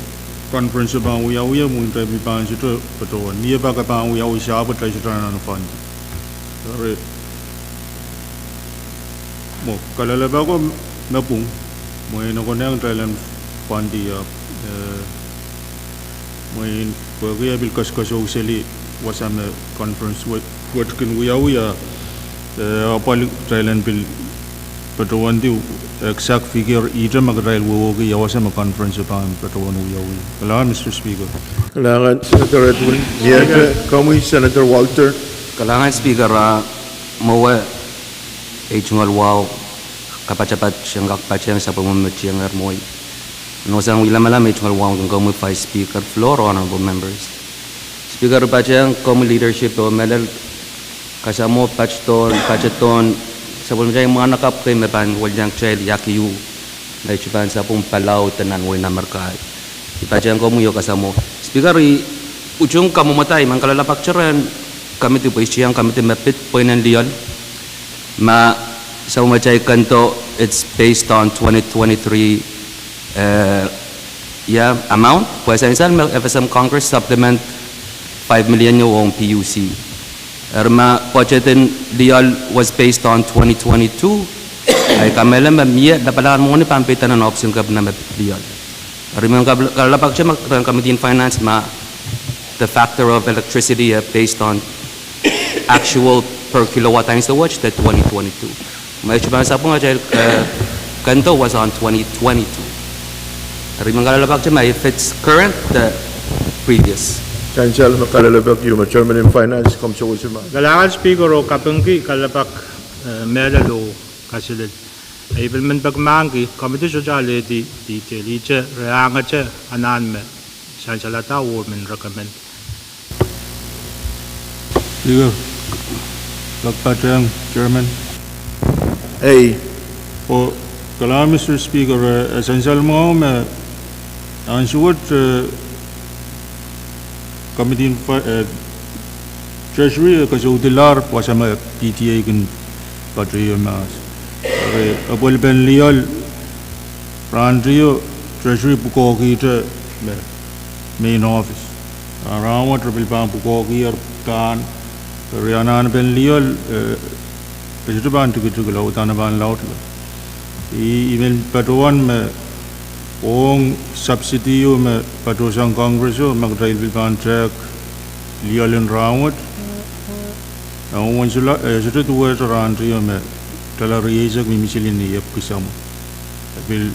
conference e pahn wiawi, mwein kitail pil pahn sohte patohwan. Mie pak e pahn wiawi sahpw, kitail sohte anahne fund. Eri, mwo, kalelapak ko me pwung, mwein e konehng kitail en fund-i, eh, mwein pwehki e pil koasokoasoi seli wasa me conference wet, wet kin wiawi, eh, apwalih kitail en pil patohwandi exact figure ihte ma kitail wehwehki ia wasa me conference e pahn patohwan wiawi. Kalahngan Mister Speaker. Kalahngan Senator Edwin. Miehte komwi Senator Walter. Kalahngan Speaker, ah, mwowe ei tungoal wahu, kapatapat en kak patehng sapwellime me tiengehr mwohi. Nohsang wie lamalam ei tungoal wahu kin komwi Vice Speaker, floor, honorable members. Speaker, I patehng komwi leadership oh mehlel, kasamwo, patehdohn, patehdohn sapwellimatail mwahnakapw kei me pahn welidiang kitail iakiu me I sohte pahn sapwung Palau de nan wehin Amerika. I patehng komwi oh kasamwo. Speaker, I utung kamwomwada I men kalelapak rehn committee pwe I tieng committee me pid pweinen lioal ma sapwellimatail kendo, it's based on twenty twenty-three, eh, yeah, amount. Pwe sansal me FSM Congress supplement five million ong PUC. Eri ma budget en lioal was based on twenty twenty-two, ahi kamehlele me mie lapalahn mwohni pahn peidahn nan ohpis en kepina me lioal. Eri I men kalelapak rehn committee en finance ma the factor of electricity, eh, based on actual per kilowatt ansou wet de twenty twenty-two. Ma I sohte pahn sapwung atail, eh, kendo was on twenty twenty-two. Eri I men kalelapak ma if it's current, the previous. Sansal me kalelapak ieu me Chairman en Finance, komw sewese ma. Kalahngan Speaker oh kapingki kalelapak, eh, mehlel oh kaselel. I pil men peki mahkki, committee sohte alehdi detail, ihte re ahngete anahn me sansalada oh men recommend. Speaker, kak patehng Chairman. Ei. Oh, kalahngan Mister Speaker, eh, sansal mwahu me ansou wet, eh, committee en fi-, eh, Treasury e koasoialahr wasa me PTA kin patohwan mahs. Eri, eh, pwelpen lioal rahn trio Treasury pwukoahkihte me main office. Ah, rahnwet re pil pahn pwukoahkier dahn, eri anahnepen lioal, eh, e sohte pahn tikitikla, udahn e pahn laudla. I, I men patohwan me ong subsidy o me patohsang Congress o, ma kitail pil pahn tehk lioal en rahnwet. Ah, uwen sula, eh, sohte duwehte rahn trio me tala rieisek mihmi sili ni epwiki samwa. E pil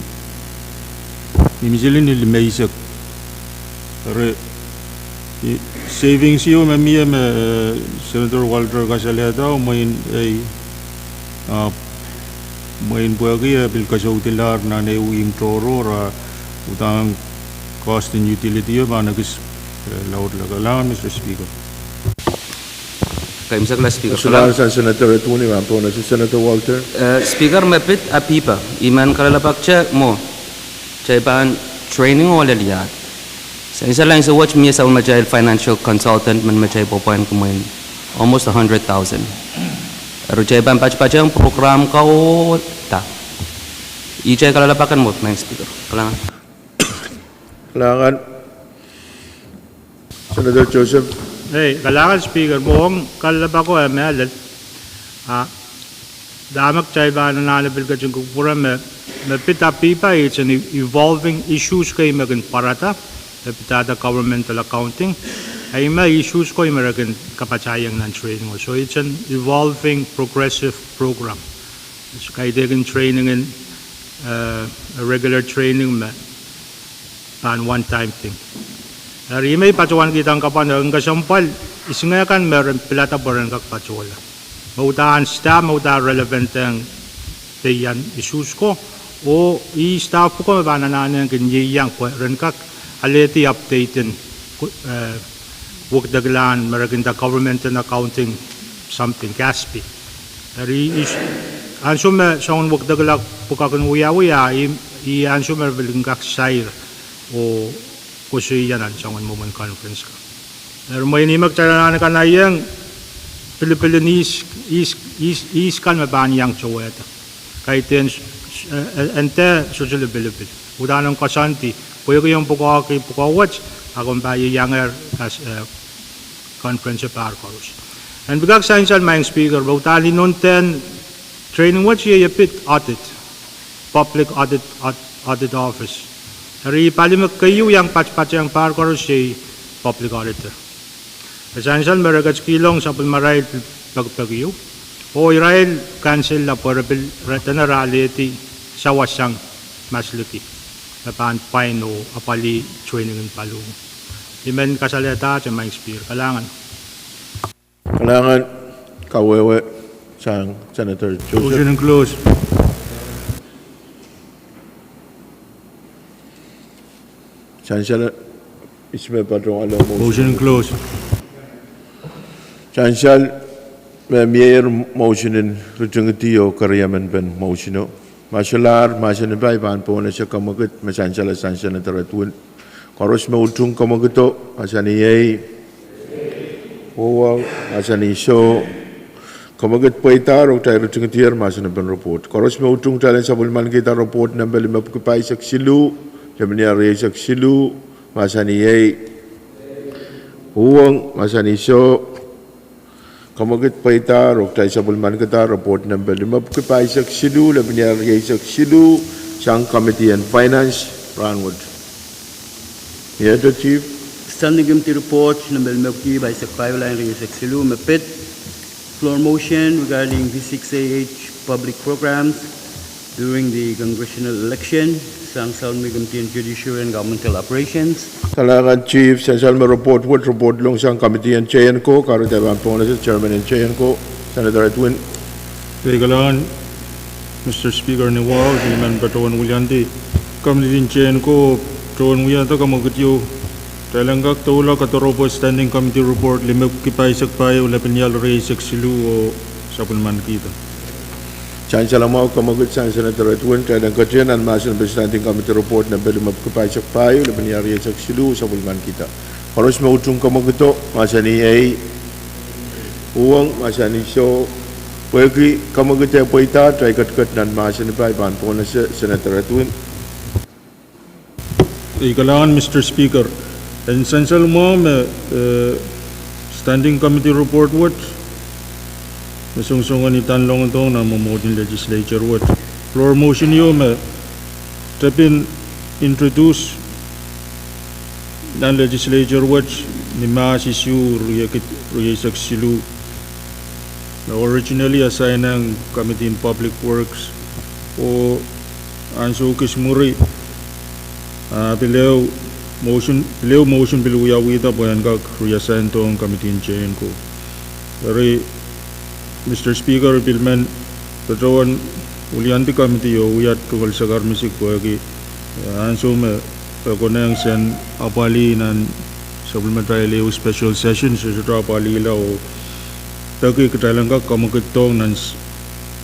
mihmi sili ni limeisek. Eri, i, savings ieu me mie me, eh, Senator Walter kasalehda, mwein ei, ah, mwein pwehki e pil koasoialahr nan ehu ihmw tohrohr, ah, udahn cost en utility o pahn ekis, eh, laudla. Kalahngan Mister Speaker. Kaimwisekla Speaker. Kalahngan Senator Edwin, I men pwonese Senator Walter. Eh, Speaker, me pid APIPA, I men kalelapak te mwo, kitail pahn training o lel iahd. Sansal ansou wet mie sapwellimatail financial consultant men me kitail pahn pwain kumwein almost a hundred thousand. Eri kitail pahn patpatehng program ko da. Ihte kalelapak en mwo, Madam Speaker. Kalahngan. Kalahngan. Senator Joseph. Ei, kalahngan Speaker, mwo ong kalelapak ko e mehlel. Ah, dahme kitail pahn anahne pil ketin kupwure me, me pid APIPA, it's an e-, evolving issues kei me kin pwarada, me pidada governmental accounting. Ahi me issues kei me re kin kapatahieng nan training o. So it's an evolving progressive program. Kaidehkin training en, eh, regular training me pahn one time thing. Eri me I patohwankihda kapwon en kesempwal, isingek kan me ren pilada pwe ren kak patohla. Me uhdahn staff, me uhdahn relevant ong peian issues ko, oh ih staff pwuko me pahn anahne kin ieiang pwe ren kak alehdi update en, eh, wekidekla me re kin nda government and accounting something, GASB. Eri, ansou me soangen wekidekla pwukat kin wiawi, ih, ih ansou me re pil kin kak sair oh koasoia nan soangen mwomwen conference kan. Eri mwein ih me kitail anahne kanahieng pilipil en ihs, ihs, ihs, ihs kan me pahn iang towehda. Kaidehn, eh, eh, en dehr sohte lipilipil. Uhdahn ong koasoandi, pwehki omw pwukoahki pwukoa wet, a komw pahn ieiangehr as, eh, conference pahr koaros. En pil kak sansal, Madam Speaker, me uhdahn inoun dehn training wet iei epid audit, Public Audit, Aud-, Audit Office. Eri pali me keieu iang patpatehng pahr koaros iei Public Auditor. E sansal me re ketikihong sapwellimarail pil pekipek ieu, oh irail kansel la pwe re pil, re dene re alehdi sawas sang masliki me pahn pwain oh apwalih training en paliu. I men kasalehda te, Madam Speaker. Kalahngan. Kalahngan, kawehwe sang Senator Joseph. Motion in close. Sansal, ihs me patohwan motion? Motion in close. Sansal, me mie motion en ritingidi oh keriemen pen motion o. Ma solahr mahsen en pai, I pahn pwonese kamwekid me sansal sang Senator Edwin. Koaros me utung kamwekido, mahsanih ei. Uhwong, mahsanih soh. Kamwekid pweidahr oh kitail ritingidier mahsen en pen report. Koaros me utung, kitail en sapwellimanikihda report nempe limepwiki pahisek siluh, lepin iar rieisek siluh, mahsanih ei. Uhwong, mahsanih soh. Kamwekid pweidahr oh kitail sapwellimanikihda report nempe limepwiki pahisek siluh, lepin iar rieisek siluh, sang Committee en Finance rahnwet. Ie, Chief. Standing Committee Report nempe limepwiki pahisek pahieu, lap rieisek siluh, me pid floor motion regarding V six A H public programs during the congressional election, sang Soundmi Committee en Judiciary and Governmental Operations. Kalahngan Chief, sansal me report wet, report ong sang Committee en J N C O, kahrehda pahn pwonese Chairman en J N C O, Senator Edwin. Ei kalahngan, Mister Speaker, ni wahu, I men patohwan wiliandi Committee en J N C O, patohwan wiahda kamwekid ieu. Kitail en kak doula kadoaropwe Standing Committee Report limepwiki pahisek pahieu, lepin iar rieisek siluh oh sapwellimanikihda. Sansal mwahu, kamwekid sang Senator Edwin, kitail en ketin nan mahsen pen Standing Committee Report nempe limepwiki pahisek pahieu, lepin iar rieisek siluh, sapwellimanikihda. Koaros me utung kamwekido, mahsanih ei. Uhwong, mahsanih soh. Pwehki kamwekid e pweidahr, kitail ketiket nan mahsen en pai, I pahn pwonese Senator Edwin. Ei kalahngan, Mister Speaker. En sansal mwahu me, eh, Standing Committee Report wet me songosong ni Tanlongodohng nan mwomwohd en Legislature wet. Floor motion ieu me tepin introduce nan Legislature wet ni Mahs isuh, riekid rieisek siluh. Me originally assign ong Committee en Public Works, oh ansou kis mwuri, ah, pil ehu motion, pil ehu motion pil wiawihda pwe en kak reassign dohng Committee en J N C O. Eri, Mister Speaker, I pil men patohwan wiliandi committee oh wia tungoal sakar misik pwehki, eh, ansou me e konehng sen apwalih nan sapwellimatail ehu special session, se sohte apwalihla oh peki kitail en kak kamwekid dohng nan s-,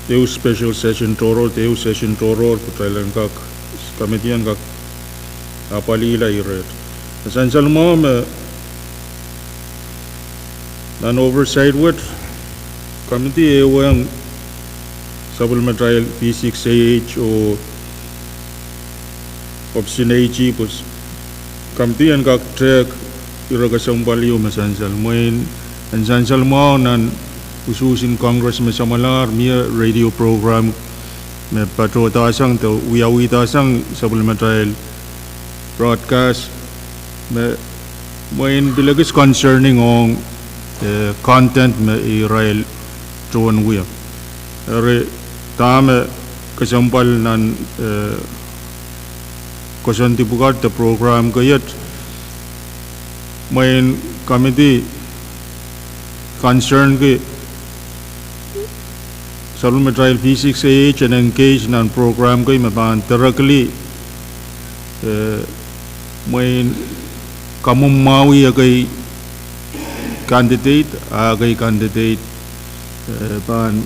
ehu special session tohrohr, ehu session tohrohr, kitail en kak, committee en kak apwalihla ire. Sansal mwahu me nan oversight wet, committee e wehwehng sapwellimatail V six A H oh Obscene Age, pwe committee en kak tehk ire kesempwal ieu me sansal. Mwein en sansal mwahu nan usuhs en Congress me samwalahr, mie radio program me patohdahsang de wiawihdahsang sapwellimatail broadcast me mwein pil ekis concerning ong, eh, content me irail tohn wia. Eri dahme kesempwal nan, eh, koasoandi pwukat de program ko iet, Mwein committee concern ki sapwellimatail V six A H en engage nan program kei me pahn directly, eh, mwein kamwomwmwahwih ekei candidate, a ekei candidate, eh, pahn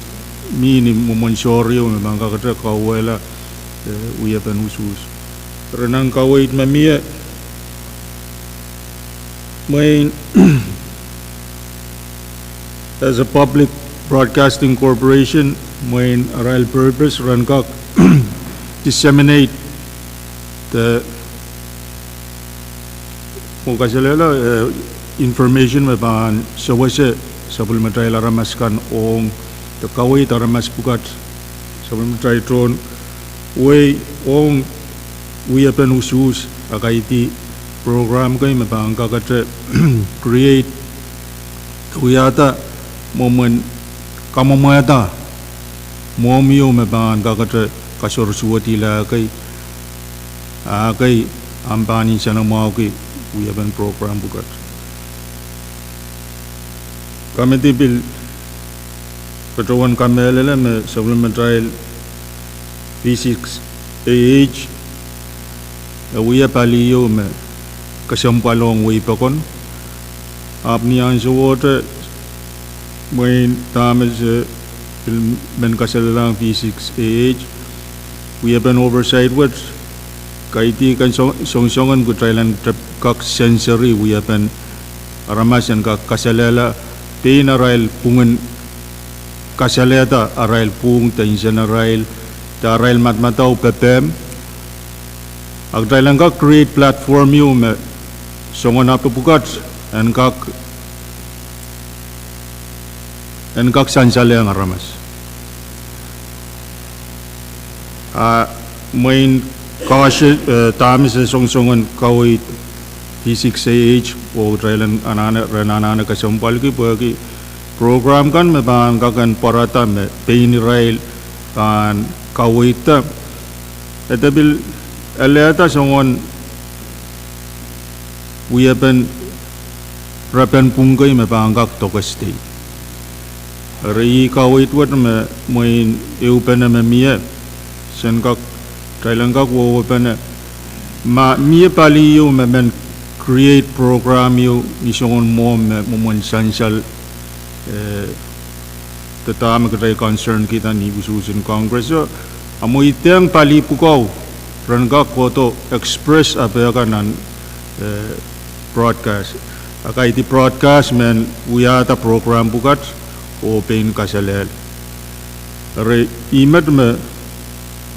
mih ni mwomwen soahng ieu me pahn kakete kauwehla, eh, wiepen usuhs. Ren nan kaweid me mie, mwein as a public broadcasting corporation, mwein arail purpose ren kak disseminate the, oh kasalehla, eh, information me pahn sewese sapwellimatail aramas kan ong, de kaweid aramas pwukat sapwellimatail tohn wehi ong wiepen usuhs, a kaidehn program kei me pahn kakete create, wiahda mwomwen kamwomwehda mwohmw ieu me pahn kakete kasohrosuwedihla ekei, a ekei ahpw pahn nsenamwahuki wiepen program pwukat. Committee pil patohwan kamehlele me sapwellimatail V six A H e wia pali ieu me kesempwal ong wehi pokon. Ahpw ni ansowohte, mwein dahme se pil men kasalehda V six A H, wiepen oversight wet, kaidehn kan song, songosongen kitail en te kak sense eri wiepen aramas en kak kasalehla pein arail pwungen kasalehda arail pwuhng de nsenarail de arail madamadau pepehm. A kitail en kak create platform ieu me songen ape pwukat en kak, en kak sansalehng aramas. A mwein koasoia, eh, dahme se songosongen kaweid V six A H oh kitail en anahne, ren anahne kesempwalki pwehki program kan me pahn kak en pwarada me pein irail pahn kaweidda, e de pil alehda songen wiepen repen pwung kei me pahn kak doke state. Eri ih kaweid wet me mwein ehupene me mie, sen kak, kitail en kak wehwehpene ma mie pali ieu me men create program ieu ni songen mwohmw me mwomwen sansal, eh, de dahme kitail concern kihda ni usuhs en Congress o, a mweidehng pali pwukoa ren kak kohdo express apehka nan, eh, broadcast. A kaidehn broadcast men wiahda program pwukat oh pein kasalehla. Eri ih met me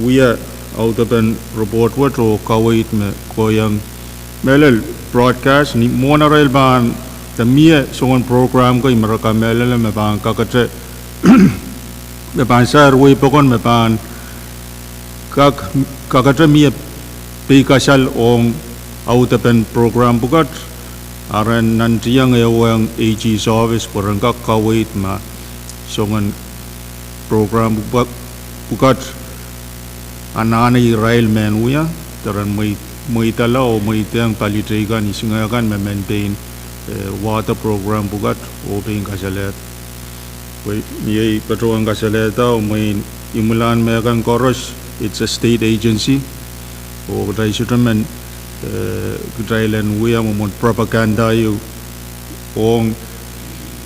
wia audepen report wet oh kaweid me kohieng mehlel broadcast ni mwohn arail pahn de mie songen program kei me re kamehlele me pahn kakete, me pahn sair wehi pokon me pahn kak, kakete mie peikasal ong audepen program pwukat, a ren nantihong ehuong AG's office pwe ren kak kaweid ma songen program pwukat anahne irail men wia, de ren mweidala oh mweidehng pali teikan, isingehkan me men pein, eh, wahda program pwukat oh pein kasalehda. Pwe mie ei patohwan kasalehda oh mwein imwilahn mehkan koaros, it's a state agency. Oh kitail sohte men, eh, kitail en wia mwomwen propaganda ieu ong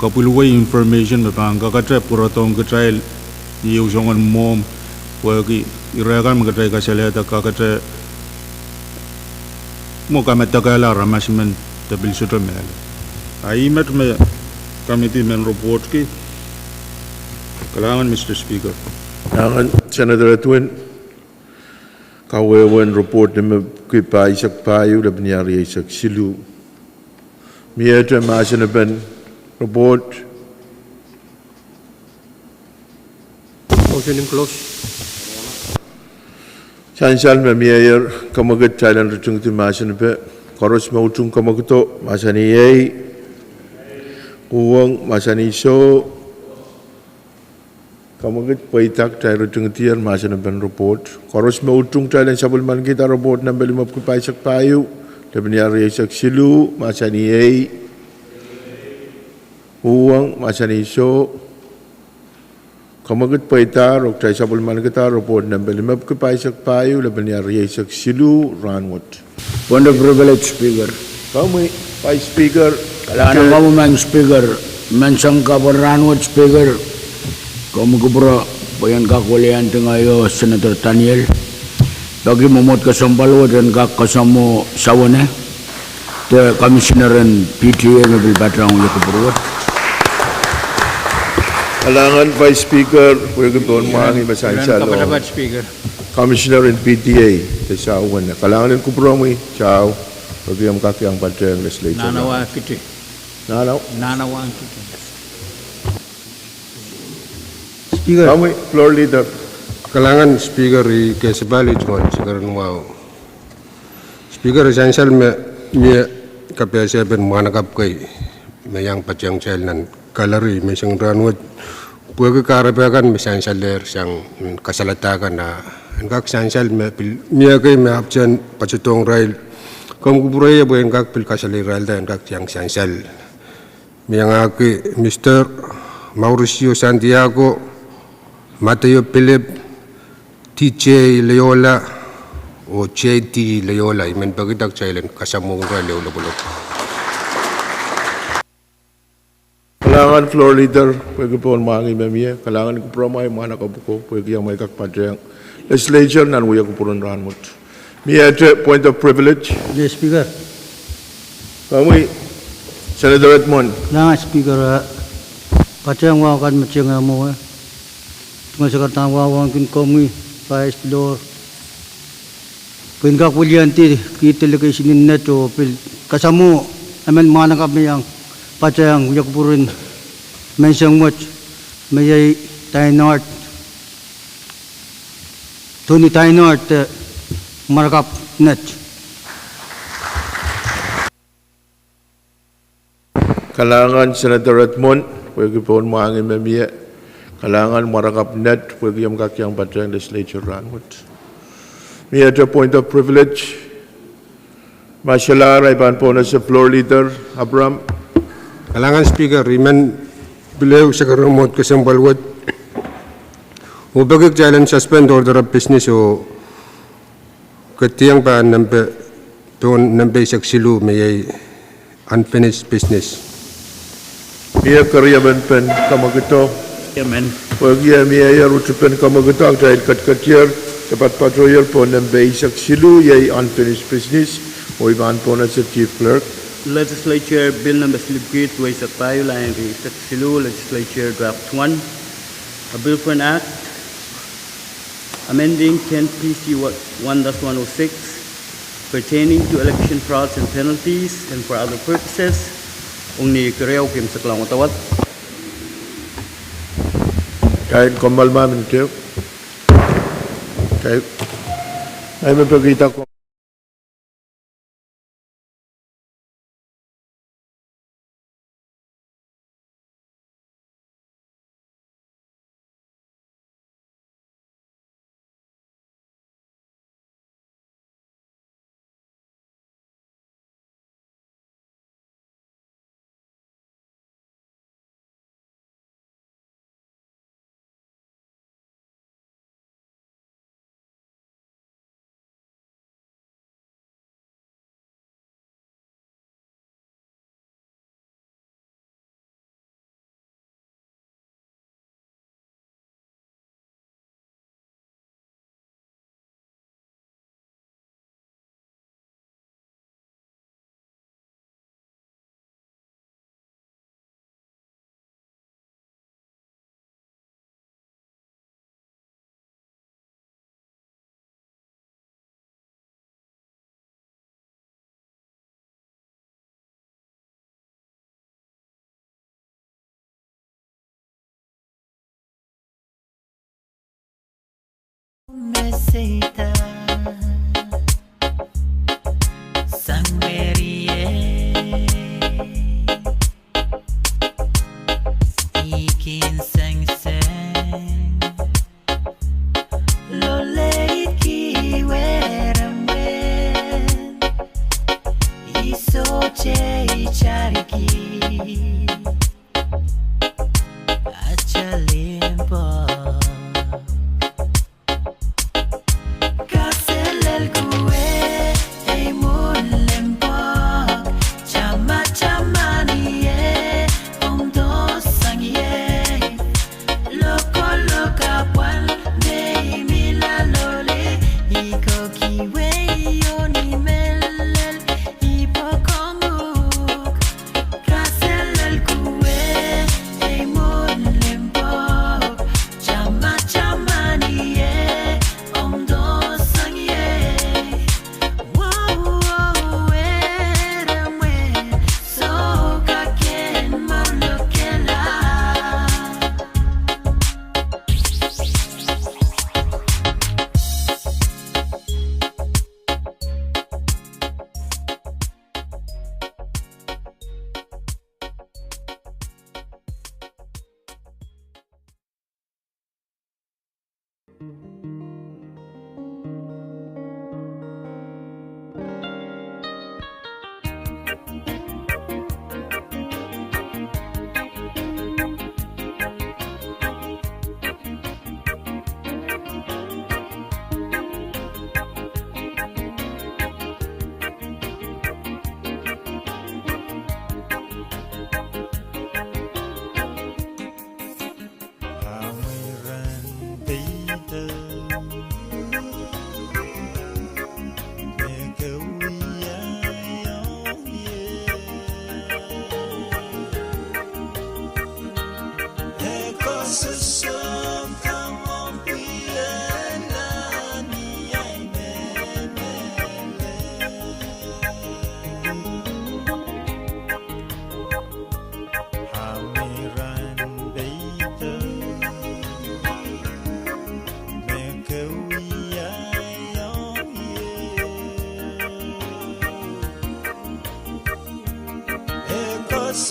kapwilwei information me pahn kakete pwurodohng kitail ni ehu songen mwohmw, pwehki ire kan me kitail kasalehda kakete mwo kamedekehla aramas men de pil sohte mehlel. A ih met me committee men report ki. Kalahngan Mister Speaker. Kalahngan Senator Edwin. Kawehwehn report ni mepwuki pahisek pahieu, lepin iar rieisek siluh. Miehte mahsenepen report? Motion in close. Sansal me mieier, kemwekid kitail en ritingdi mahsen pe. Koaros me utung kemwekido, mahsanih iei. Uhwong, mahsanih soh. Kemwekid pweida, kitail ritingdier mahsenepen report. Koaros me utung kitail en sapwellimanikihda report nempe limepwuki pahisek pahieu. Lepin eisek siluh, mahsanih ei. Uhwong, mahsanih soh. Kamwekid pweidahr oh kitail sapwellime kadahr report nempe limepwiki pahisek pahieu, lepin eisek siluh, rahnwet. Point of privilege, Speaker. Komwi, Vice Speaker. Kalahngan en komwi, Madam Speaker. Menseng kapw en rahnwet, Speaker, komwi kupwure pwe I en kak weliandi ngehi oh Senator Daniel peki mwomwohd kesempwal wet en kak kasamwo sawene de Commissioner en P T A me pil patehng wia kupwur wet. Kalahngan Vice Speaker, pwehki pohn mwahngih me sansal oh Commissioner en P T A de sawene. Kalahngan en kupwuromwi, Saw, pwehki omw kak iang patehng Legislature. Nanawahn kiti. Nanaw. Nanawahn kiti. Speaker. Komwi, Floor Leader. Kalahngan Speaker, I kesempwal iet ngon sikarin wahu. Speaker, I sansal me mie kapehse pen mwahnakapw kei me iang patehng kitail nan gallery menseng rahnwet, pwehki kahrepe kan me sansalehr sang kasalada kan ah en kak sansal me pil mie kei me ahpwtehn patohdohng irail. Komw kupwure ie pwe en kak pil kasaleirailda en kak iang sansal. Me iangahki Mister Mauricio Santiago, Mateo Philip, T J Leola oh J D Leola, I men pekida kitail en kasamwohng irail ehu lopwolopw. Kalahngan Floor Leader pwehki pohn mwahngih me mie. Kalahngan kupwuromwail mwahnakapw ko pwehki omwi kak patehng Legislature nan wia kupwur en rahnwet. Miehte point of privilege? Yes, Speaker. Komwi, Senator Edmund. Kalahngan Speaker, patehng wahu kan me tengehmwowe. Tungoal sakaradahn wahu wauneki komwi Vice Floor pwe I en kak weliandi kiht delegation en Nett oh pil kasamwo emen mwahnakapw me iang patehng wia kupwur en menseng wet, me iei Tynard, Tony Tynard de mwahnakapw Nett. Kalahngan Senator Edmund pwehki pohn mwahngih me mie. Kalahngan mwahnakapw Nett pwehki omw kak iang patehng Legislature rahnwet. Miehte point of privilege? Ma solahr, I pahn pohnese Floor Leader Abraham. Kalahngan Speaker, I men pil ehu sakaramwohd kesempwal wet oh peki kitail en suspend order of business oh ketieng pahn nempe, pohn nempe eisek siluh me iei unfinished business. Mie keriemen pen kamwekido? Pwehki mie rutupen kamwekido, kitail ketiketier de patpatohier pohn nempe eisek siluh, iei unfinished business, oh I pahn pohnese Chief Clerk. Legislature Bill nempe silipwiki duweisek pahieu, lain rieisek siluh, Legislature Draft One, a bill for an act amending ten P C one dash one oh six pertaining to election frauds and penalties and for other purposes. Ong ni keriau, Kimsek Langwadawad. Kain komwal ma minte. Kain, kain me pekihda ko- A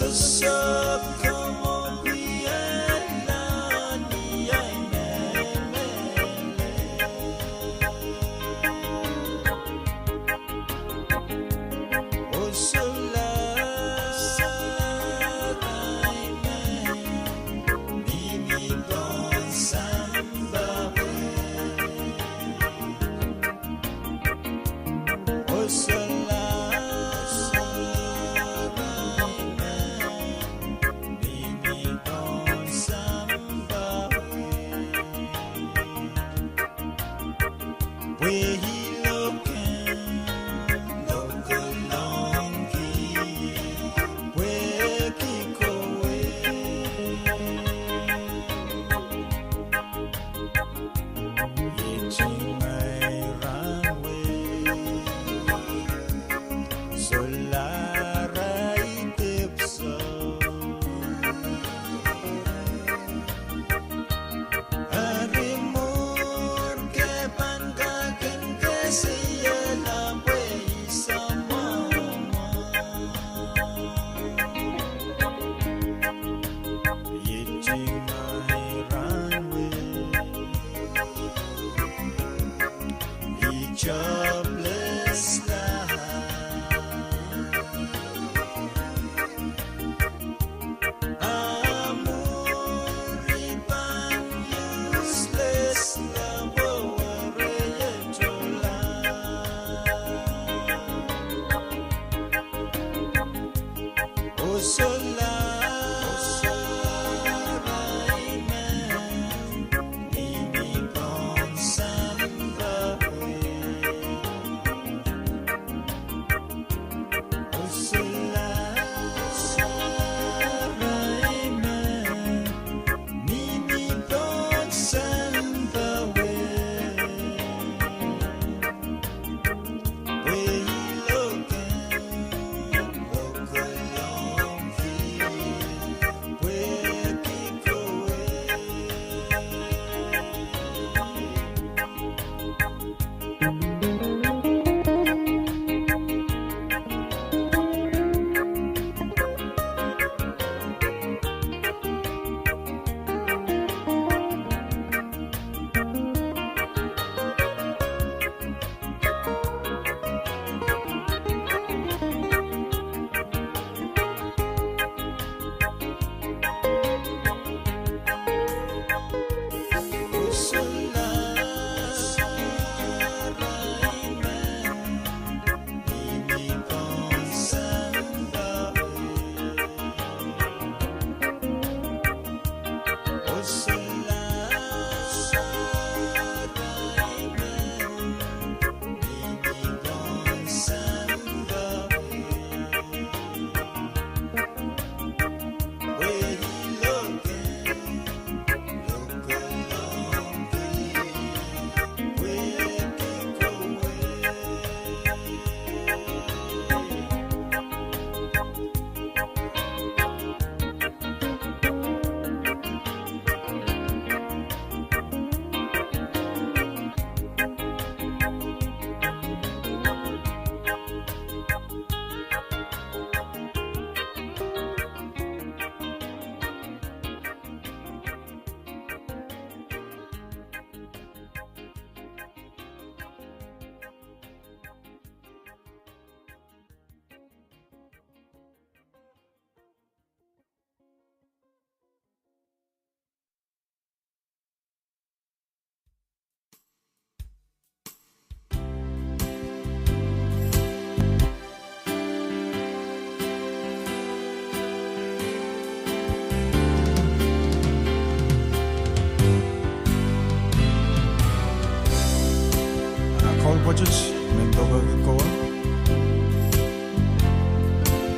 koul pwoatet me I pekihki kowe,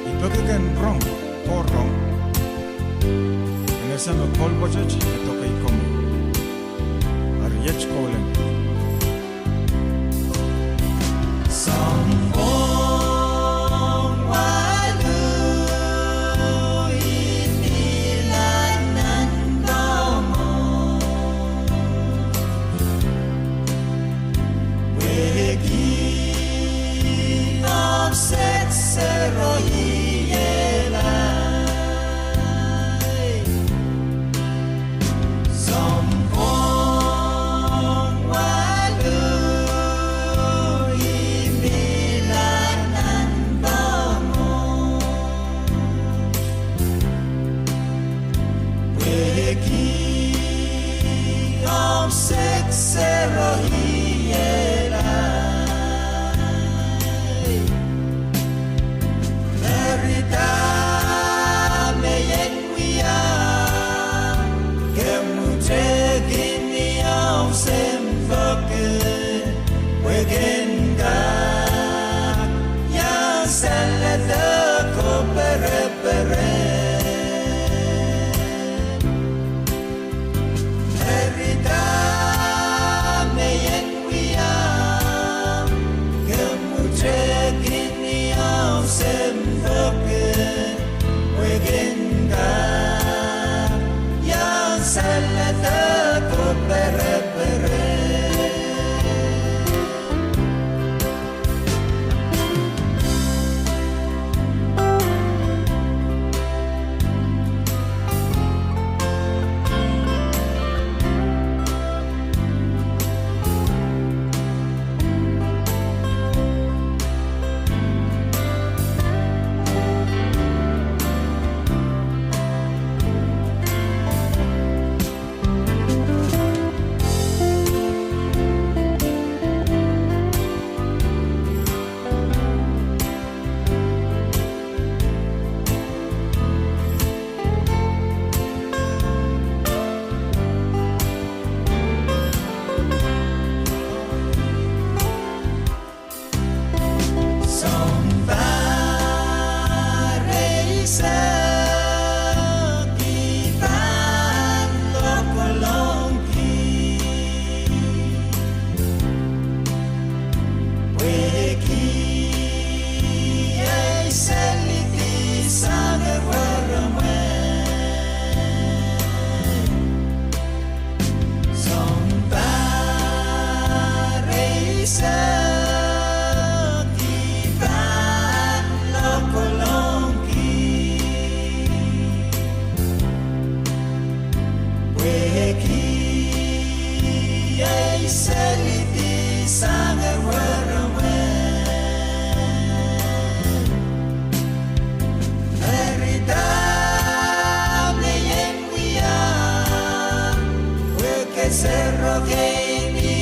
I peki ken rong, kowe rong. En ese me koul pwoatet me I pekihki komwi. Eri iet, koul en. Soang koaros walu, I pil anahne komwi. Pwehki opset sero I iehla. Sehki pahn lokolongki, pwehki ei selidi sang ewer mwo. Eri dahme I en wia, pwe kesero kei mi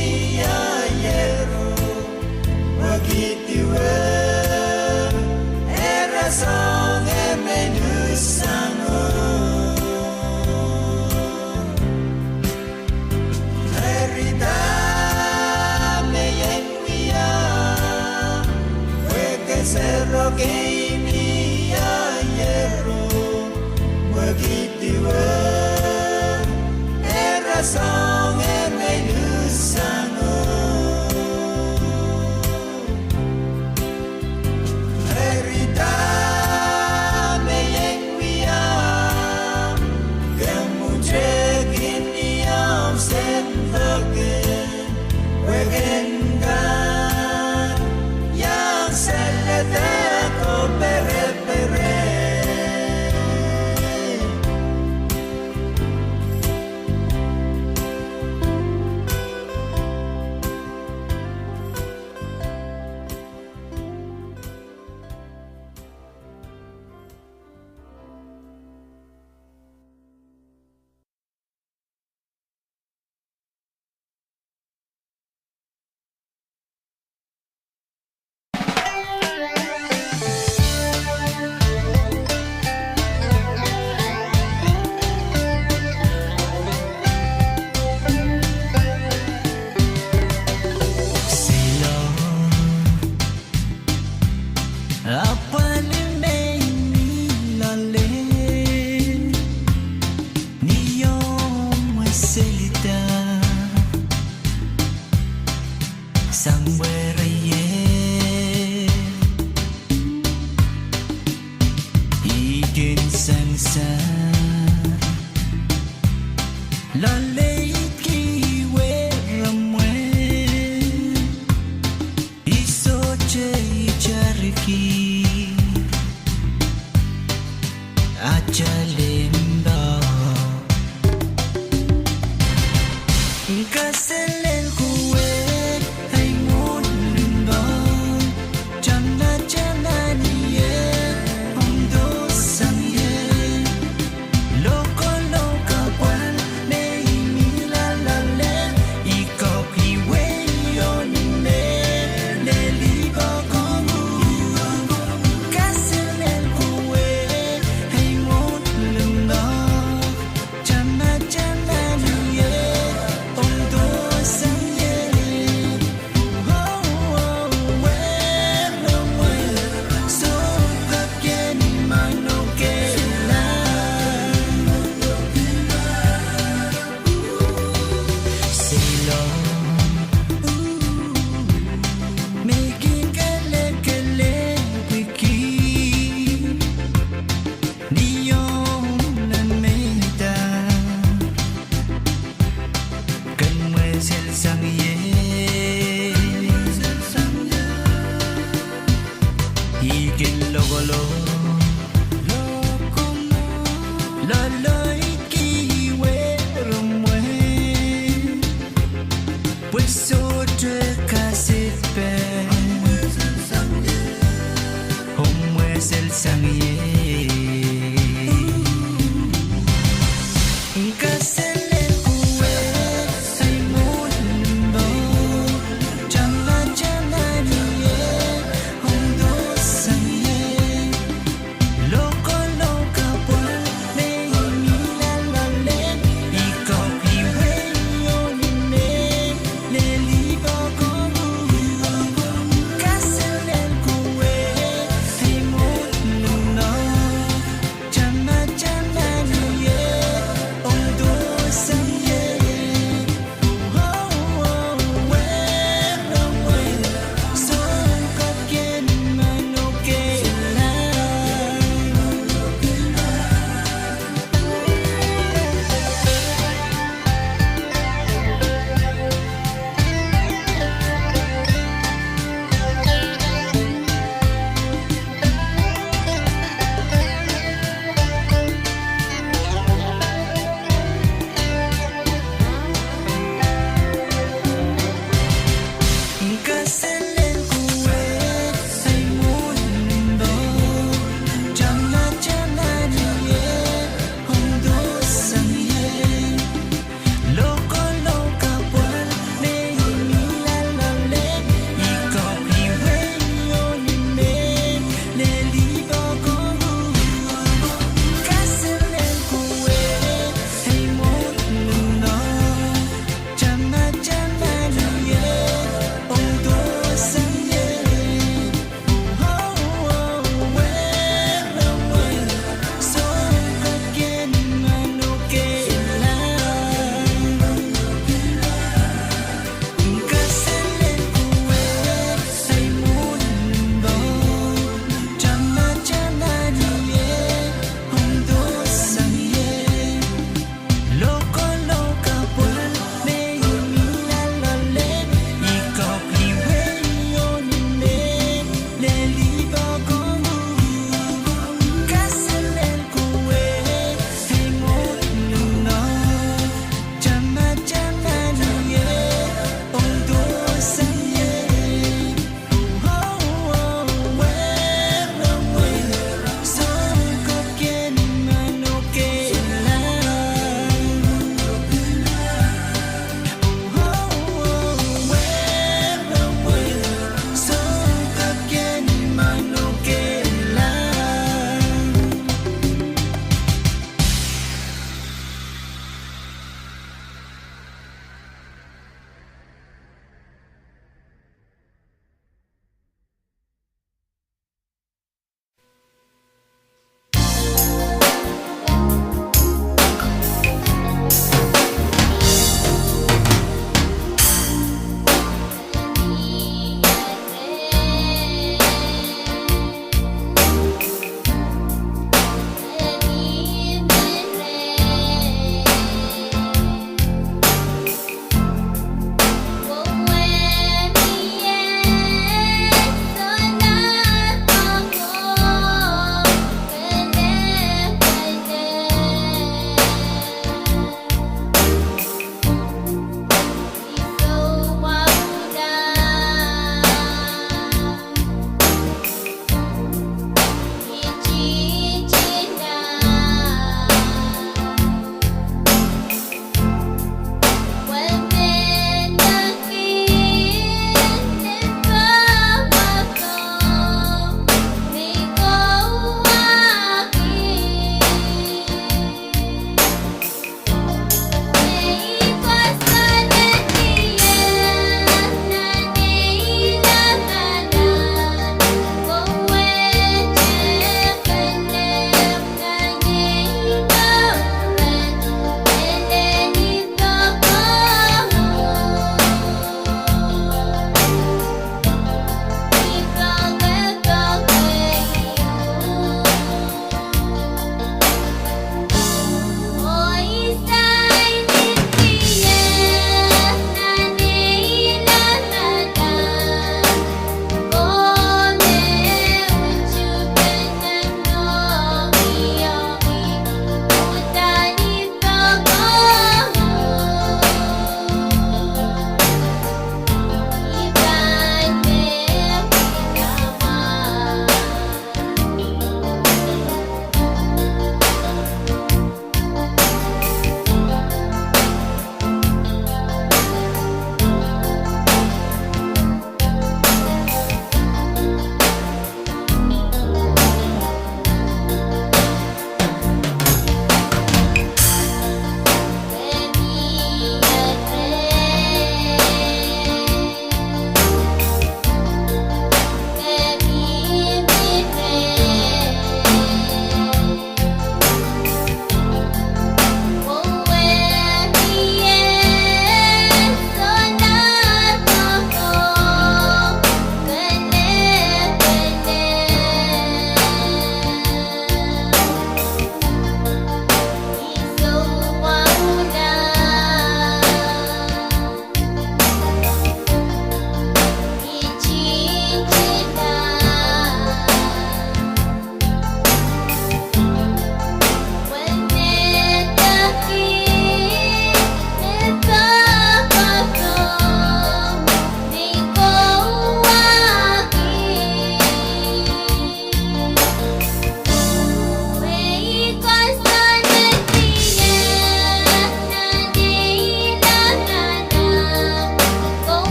aieru, pwehki duwe, ira soangen me nuhsango. Eri dahme I en wia, pwe kesero kei mi aieru, pwehki duwe, ira soangen me nuhsango. Eri dahme I en wia, kemwutekin ni omw sehn pwehki, pwehki kan, iang salada ko perepere. Silo, apwal me I mih loale, ni omw weselida sang werei, I kin sansal loale, I kin weremwe. I sohte itarki atail limpoak. Kaselel kowe, ei mwohn limpoak. Tamataman ie, omw dohsang ie. Lokolok apwal me I mih loale, I kak iwei ong me lelipoak ong. Kaselel kowe, ei mwohn limpoak. Tamataman ie, omw dohsang ie. Ni omw nan mehda, ken mweselsang ie. I kin lokolok loale, I kin weremwe. Pwe sohte kaselel, omw mweselsang ie. Kaselel kowe, ei mwohn limpoak.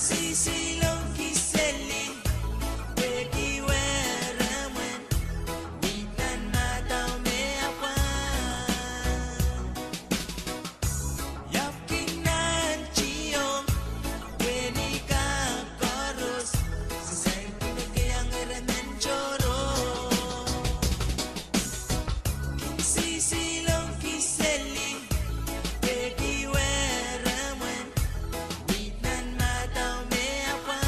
Sihsilong kiseli, pwehki weremwen, nin nan madau me apwal. Iapwkin nan tiong, pwehni kak koaros, sair pwehki me keiang eremen tohrohr. Sihsilong kiseli, pwehki weremwen, nin nan madau me apwal.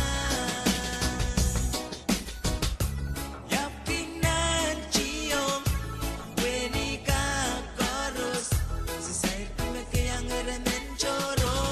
Iapwkin nan tiong, pwehni kak koaros, sair pwehki me keiang eremen tohrohr.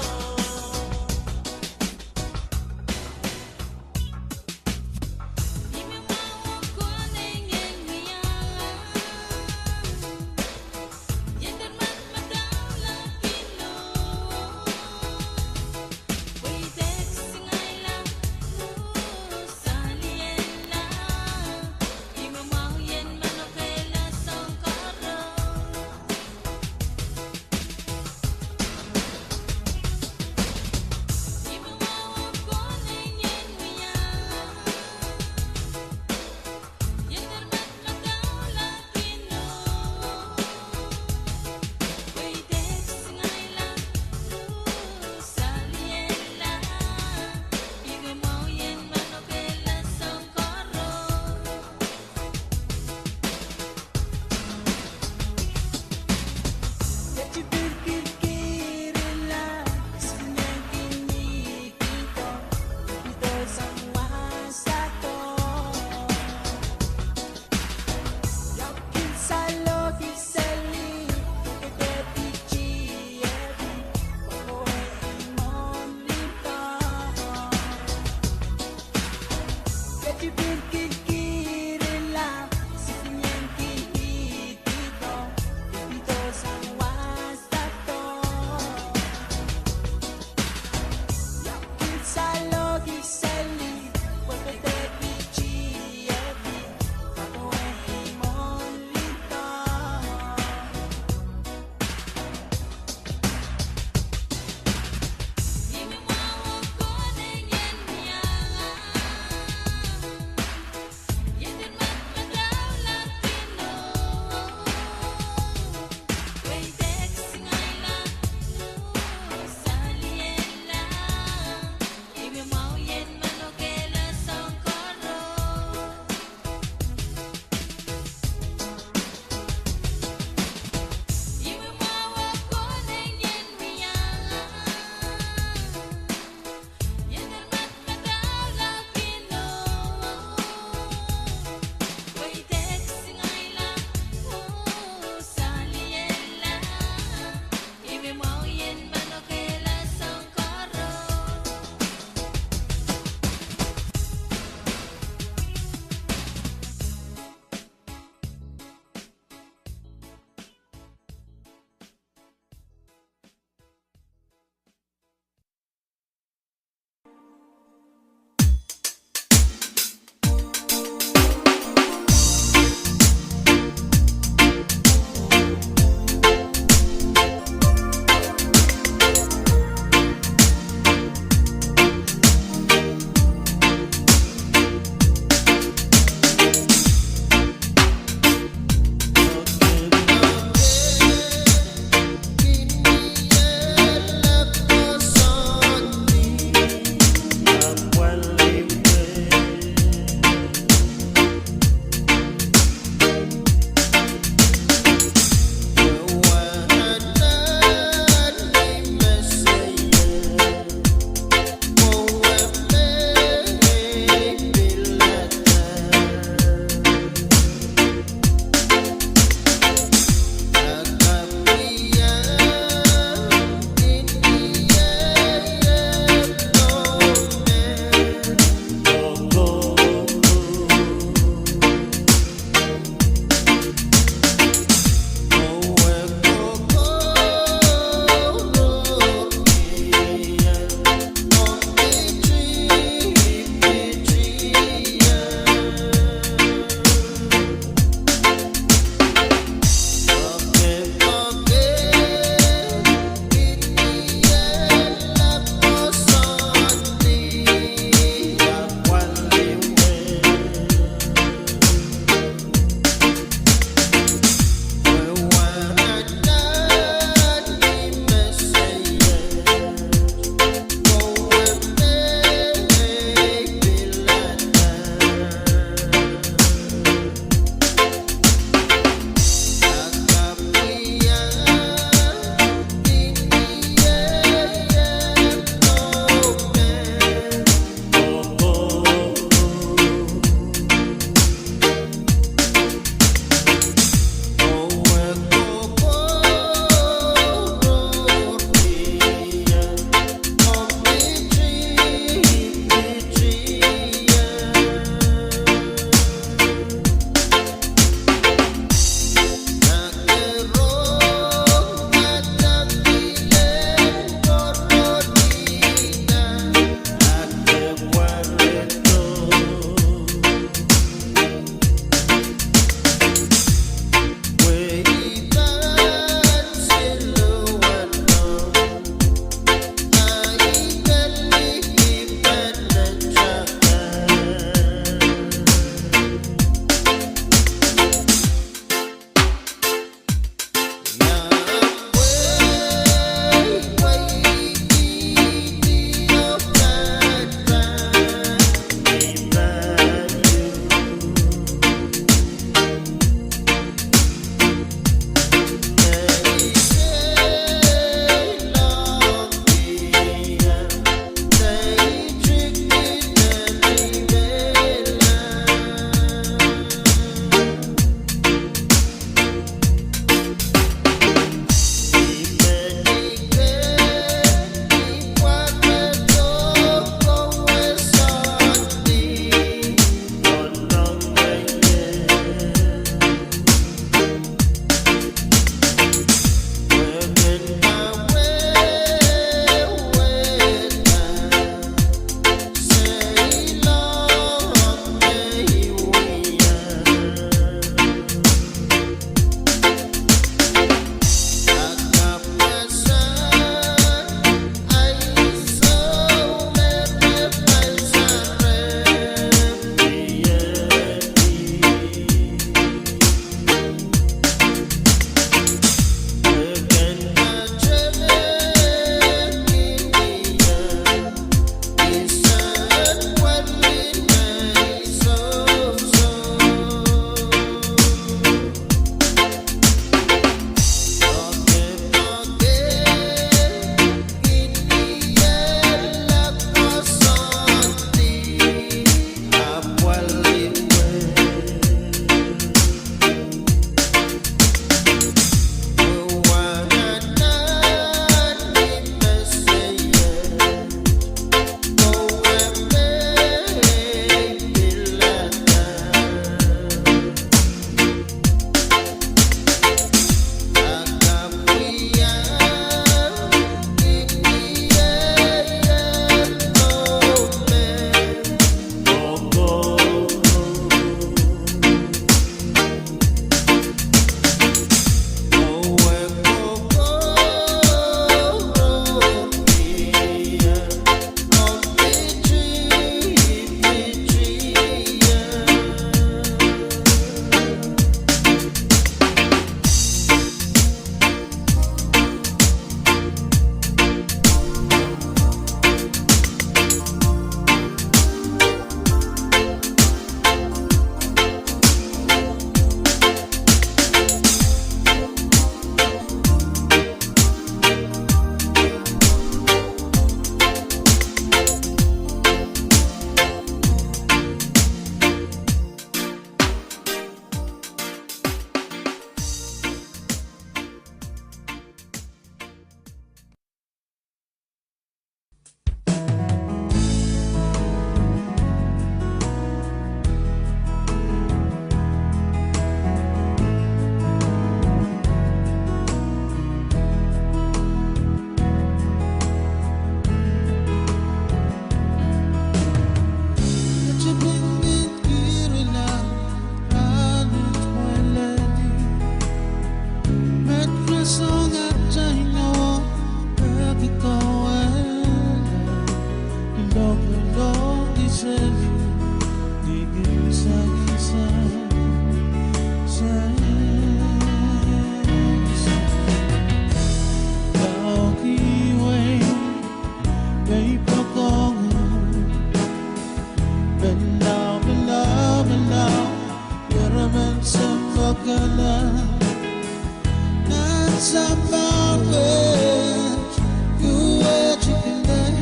Nan sampah wet, duwehte kelen,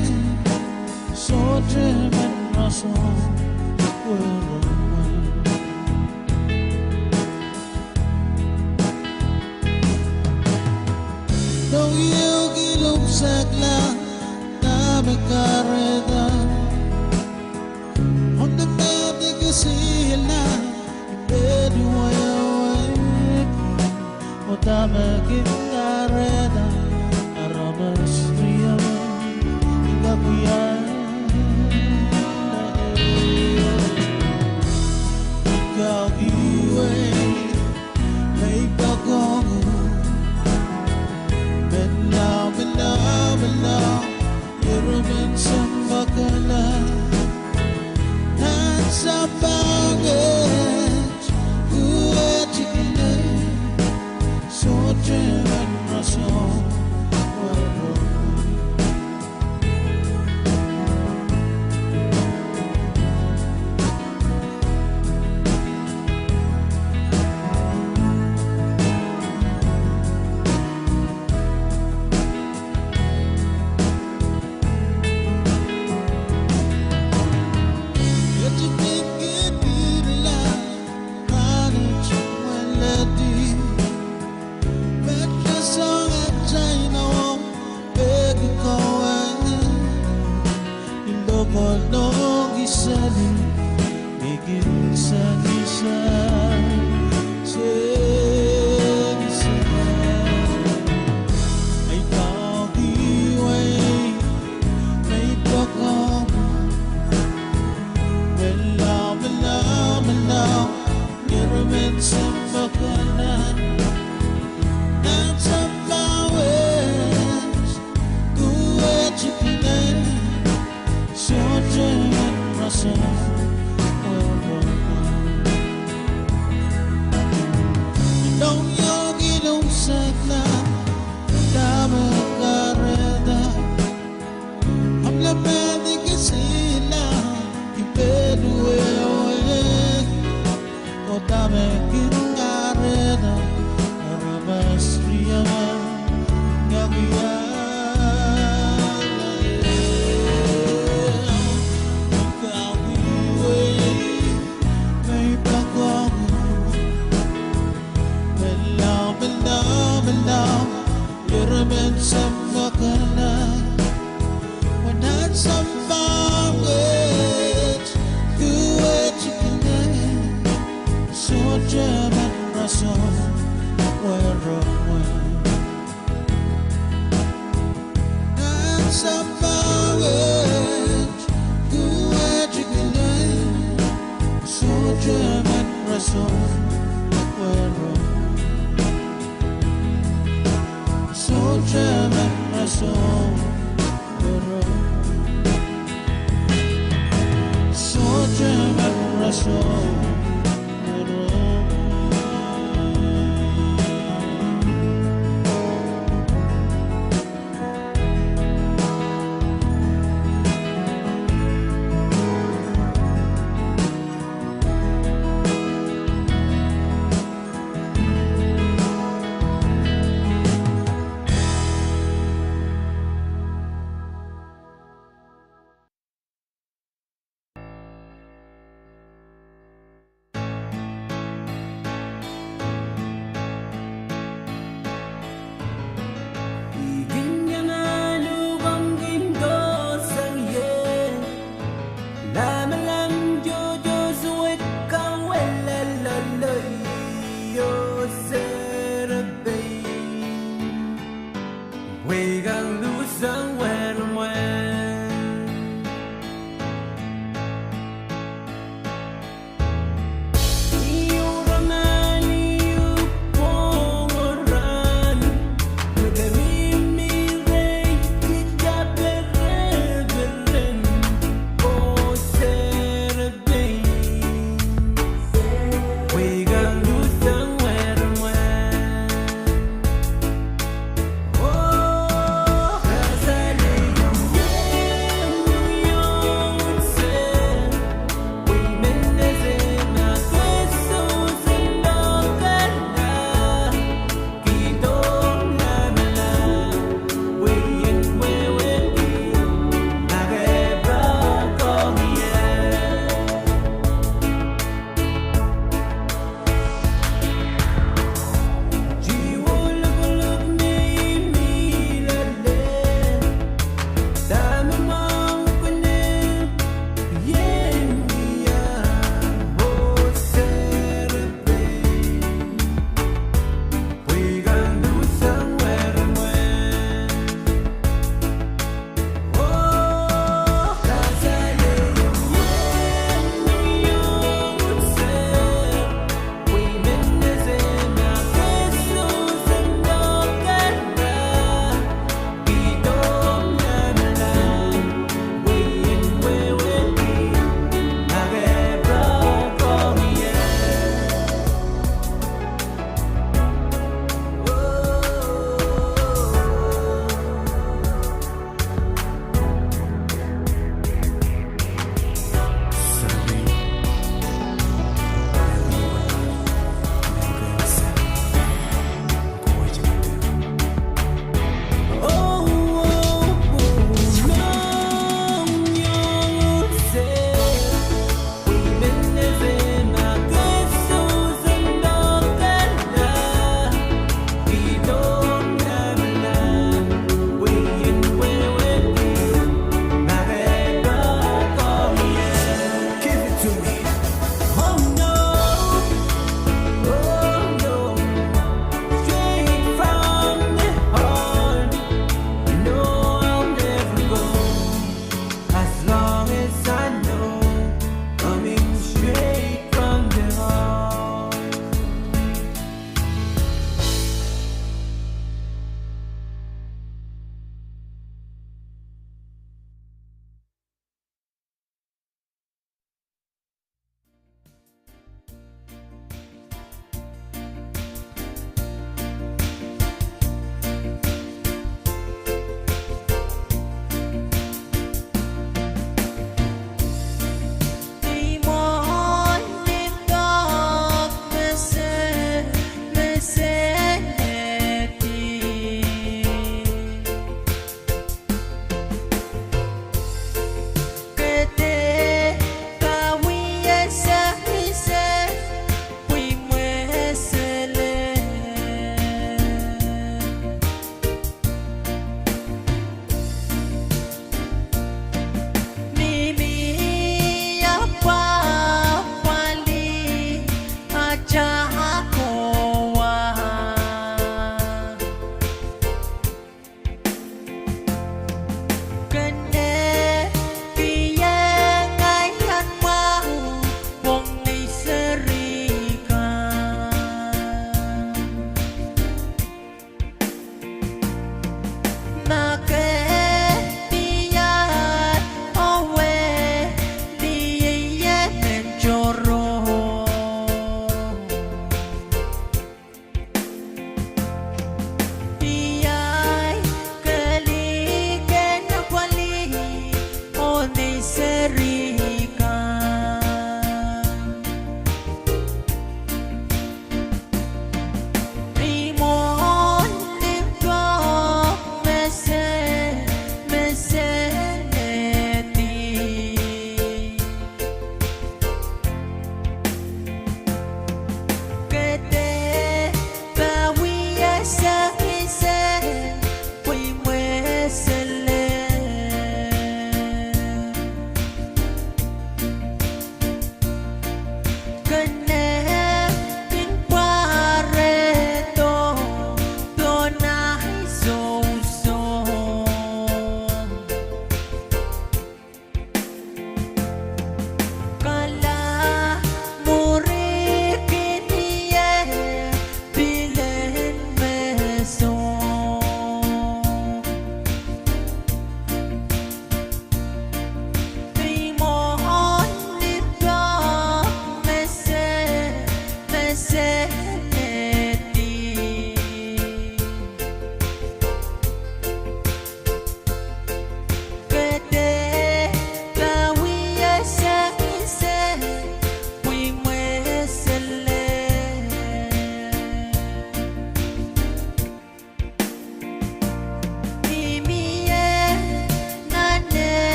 sohte men roson weremwe. Nohk ieu kin unsek la, dahme kahrehda? Omw de mehdi kisihla, I men wehwehki, oh dahme kin kahrehda? Aramas riau, I kak wia. Kak iwei, me I poakohng, menlau, menlau, menlau, ire men sounpakala. Nan sampah wet, duwehte kelen, sohte men roson weremwe. Peki kowe, I lokolong kiseli, I kin sansal, sansal. I kak iwei, me I poakohng, menlau, menlau, menlau, ire men sounpakala. Nan sampah wet, duwehte kelen, sohte men roson weremwe. Nohk ieu kin unsek la, dahme kahrehda? Omw de mehdi kisihla, I men wehwehki, oh dahme kin kahrehda? Aramas riau, I kak wia. Kak iwei, me I poakohng, menlau, menlau, menlau, ire men sounpakala. Nan sampah wet, duwehte kelen, sohte men roson weremwe. Nan sampah wet, duwehte kelen, sohte men roson weremwe. Sohte men roson weremwe. Sohte men roson weremwe.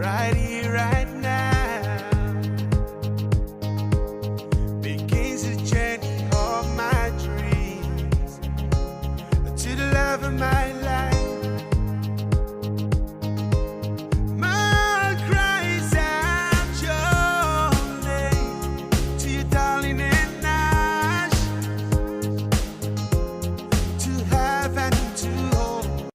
Right here, right now, begins the journey of my dreams to the love of my life. My cries out your name to your darling and Nash, to have and to hold.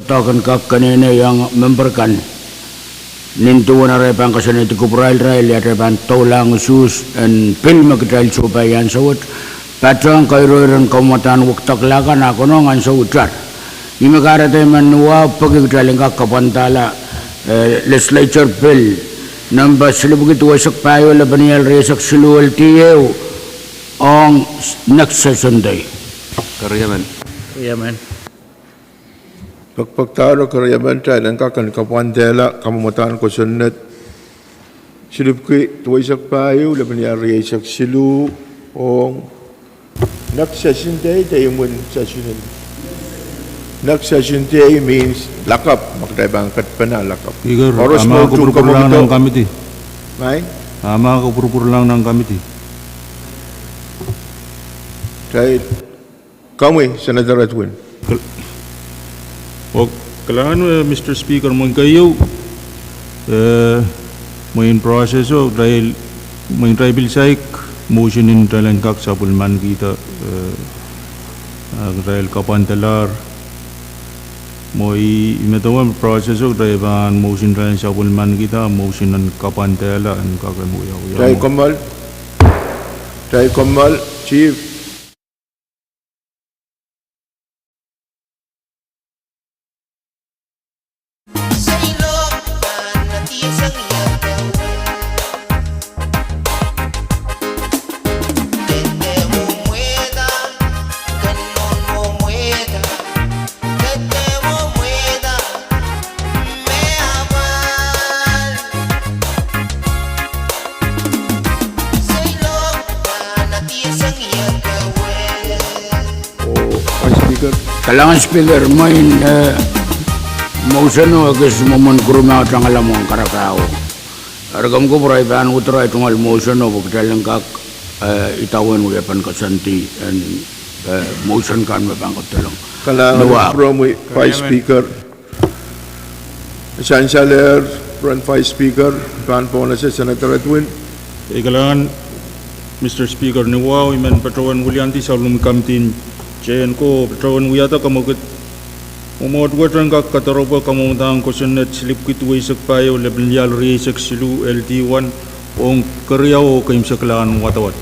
Doadoahk en kak keneinei ong member kan. Nin duwen arail pahn koasoanehdi kupwurarail, irail iei atail pahn doulahng usuhs en pil me kitail sohpeiong ansou wet. Patohng kairoiron kamwadahn wekidekla kan a konehng ansou itar. Ih me kahrehda I men wahu peki kitail en kak kapwandahla, eh, Legislature Bill number silipwiki duweisek pahieu, lepin ial rieisek siluh, L D U, ong next session day. Keriemen. Keriemen. Pekpekdahro keriemen, kitail en kak en kapwandehla kamwadahn kosonned silipwiki duweisek pahieu, lepin ial rieisek siluh, ong next session day, de imwin session en. Next session day means lakapw, ma kitail pahn ketpene lakapw. Speaker, koaros me utung, kamwahu kopwurupwurlahng nan committee. Mai? Kamwahu kopwurupwurlahng nan committee. Kitail Komwi, Senator Edwin. Kal-, oh, kalahngan, eh, Mister Speaker, mwein keieu, eh, mwein process o, kitail, mwein kitail pil saik motion en kitail en kak sapwellimanikihda, eh, ah, kitail kapwandalahr. Mwein, I medewe process o, kitail pahn motion en kitail en sapwellimanikihda, motion en kapwandehla, en kak en wiawi. Kitail kommoal, kitail kommoal, Chief. Oh, Vice Speaker. Kalahngan Speaker, mwein, eh, motion o ekis mwomwen kurumau tangala mwohn karapaho. Eri komw kupwur, I pahn withdraw tungoal motion o pwe kitail en kak, eh, idawehn wiepen koasoandi en, eh, motion kan me pahn ketilong. Kalahngan, Vice Speaker. Sansalehr, Vice Speaker, pahn pohnese Senator Edwin. Ei kalahngan, Mister Speaker, ni wahu I men patohwan wiliandi sapwellime committee en J N ko, patohwan wiahda kamwekid mwomwohd wet en kak kadarepwe kamwadahn kosonned silipwiki duweisek pahieu, lepin ial rieisek siluh, L D one, ong keriau oh keimwseklahn wadawad.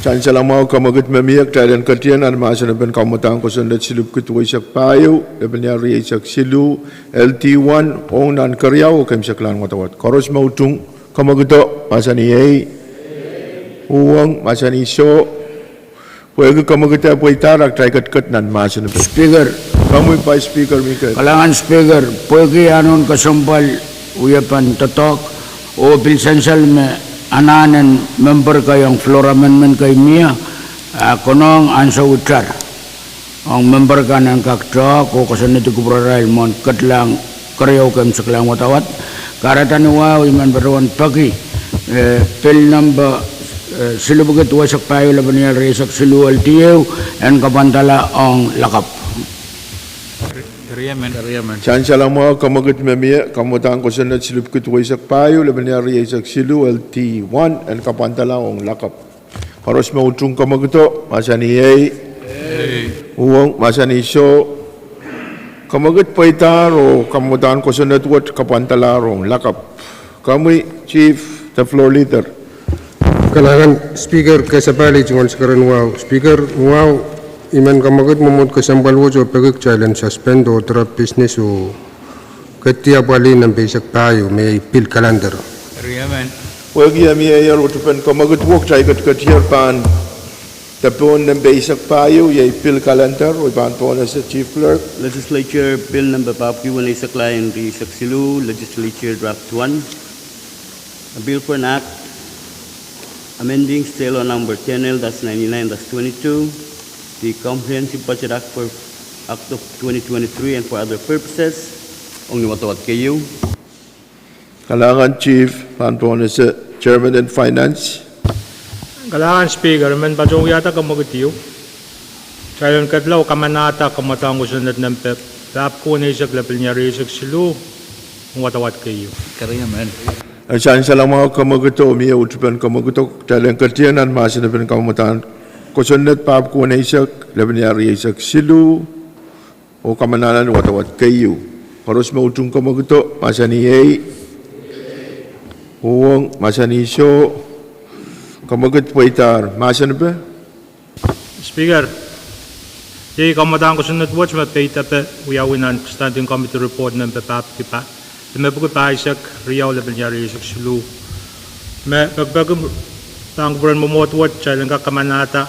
Sansal mwahu, kamwekid me mie, kitail en ketien nan mahsen en kamwadahn kosonned silipwiki duweisek pahieu, lepin ial rieisek siluh, L D one, ong nan keriau oh keimwseklahn wadawad. Koaros me utung, kamwekido, mahsanih ei. Uhwong, mahsanih soh. Pwehki kamwekido pweida, kitail ketiket nan mahsen en Speaker. Komwi Vice Speaker Mikel. Kalahngan Speaker, pwehki anahn kesempwal wiepen doadoahk, oh pil sansal me anahn en member kei ong floor amendment kei mie, a konehng ansou itar ong member kan en kak doahk oh koasoanehdi kupwurarail mwohn ketilahng keriau oh keimwseklahn wadawad. Kahrehda ni wahu I men patohwan peki, eh, bill number, eh, silipwiki duweisek pahieu, lepin ial rieisek siluh, L D U, en kapwandala ong lakapw. Keriemen. Sansal mwahu, kamwekid me mie, kamwadahn kosonned silipwiki duweisek pahieu, lepin ial rieisek siluh, L D one, en kapwandala ong lakapw. Koaros me utung, kamwekido, mahsanih ei. Uhwong, mahsanih soh. Kamwekid pweidahr oh kamwadahn kosonned wet kapwandalahr ong lakapw. Komwi Chief, the floor leader. Kalahngan Speaker, kesemwpwal tungoal sekeren wahu. Speaker, wahu, I men kamwekid mwomwohd kesempwal wet oh peki kitail en suspend oh drop business oh ketiket apwalih nempe eisek pahieu, me iei bill calendar. Pwehki mie ier utupen kamwekid wet, kitail ketiketier pahn de pohn nempe eisek pahieu, iei bill calendar, oh I pahn pohnese Chief Clerk. Legislature Bill number papwiki weneisek lain rieisek siluh, Legislature Draft one. A bill for an act amending state law number ten L dash ninety-nine dash twenty-two, the Comprehensive Budget Act for Act of twenty twenty-three and for other purposes. Ong ni wadawad keieu. Kalahngan Chief, pahn pohnese Chairman en Finance. Kalahngan Speaker, I men patohwan wiahda kamwekid ieu. Kitail en ketlong kamanahda kamwadahn kosonned nempe papwiki weneisek, lepin ial rieisek siluh, wadawad keieu. Keriemen. Sansal mwahu, kamwekido, mie utupen kamwekido, kitail en ketien nan mahsen en kamwadahn kosonned papwiki weneisek, lepin ial rieisek siluh, oh kamanahla ni wadawad keieu. Koaros me utung kamwekid, mahsanih ei. Uhwong, mahsanih soh. Kamwekid pweidahr, mahsen epe. Speaker, iei kamwadahn kosonned wet me peidek wiawi nan Standing Committee Report nempe pahpwiki pa-, limepwiki pahisek riau, lepin iehr rieisek siluh. Me pekipeki pahn kupwuren mwomwohd wet kitail en kak kamanahda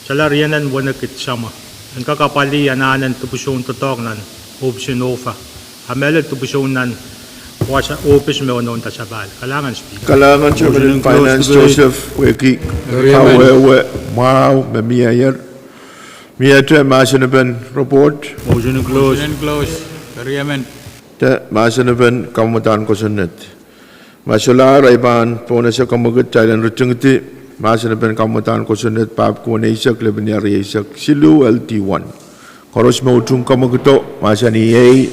tala rienen welikid samwa en kak apwalih anahnen dipwisoun doadoahk nan ohpis en OFA, a mehlel dipwisoun nan wasa ohpis me nohn dasapahl. Kalahngan Speaker. Kalahngan Chairman Finance Joseph pwehki kawehwe mwahu me mieier. Miehte mahsen epen report. De mahsen epen kamwadahn kosonned. Ma solahr, I pahn pohnese kamwekid kitail en ritingidi mahsen epen kamwadahn kosonned pahpwiki weneisek, lepin iehr rieisek siluh, L D one. Koaros me utung kamwekido, mahsanih ei.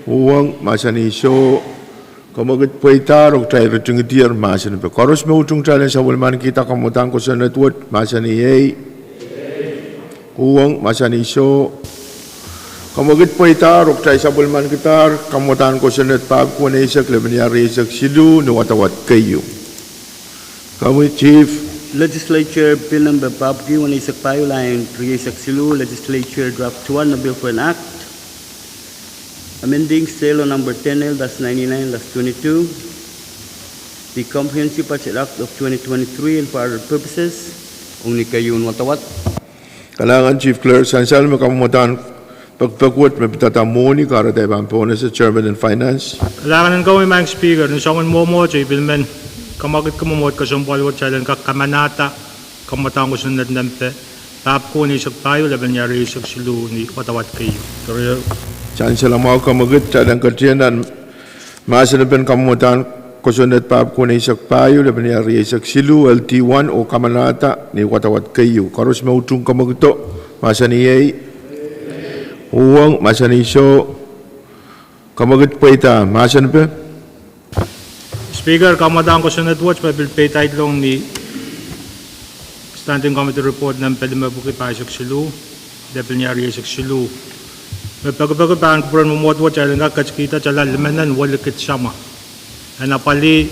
Uhwong, mahsanih soh. Kamwekid pweidahr oh kitail ritingidier mahsen epe. Koaros me utung kitail en sapwellimanikihda kamwadahn kosonned wet, mahsanih ei. Uhwong, mahsanih soh. Kamwekid pweidahr oh kitail sapwellimanikihdahr kamwadahn kosonned pahpwiki weneisek, lepin iehr rieisek siluh, ni wadawad keieu. Komwi Chief. Legislature Bill number pahpwiki weneisek pahieu, lain rieisek siluh, Legislature Draft one, a bill for an act amending sale law number ten L dash ninety-nine dash twenty-two, the Comprehensive Budget Act of twenty twenty-three and for other purposes, ong ni keieun wadawad. Kalahngan Chief Clerk. Sansal me kamwadahn pekipek wet me pidada mwohni, kahrehda I pahn pohnese Chairman en Finance. Kalahngan en komwi Madam Speaker, ni soangen mwomwohd I pil men kamwekidki mwomwohd kesempwal wet kitail en kak kamanahda kamwadahn kosonned nempe pahpwiki weneisek pahieu, lepin iehr rieisek siluh, ni wadawad keieu. Sansal mwahu, kamwekid kitail en ketin nan mahsen epen kamwadahn kosonned pahpwiki weneisek pahieu, lepin iehr rieisek siluh, L D one, oh kamanahda ni wadawad keieu. Koaros me utung kamwekido, mahsanih ei. Uhwong, mahsanih soh. Kamwekid pweidahr, mahsen epe. Speaker, kamwadahn kosonned wet me pil peidaidlong ni Standing Committee Report nempe limepwiki pahisek siluh, lepin iehr rieisek siluh. Me pekipeki pahn kupwuren mwomwohd wet kitail en kak ketikihda tala limenen welikid samwa en apwalih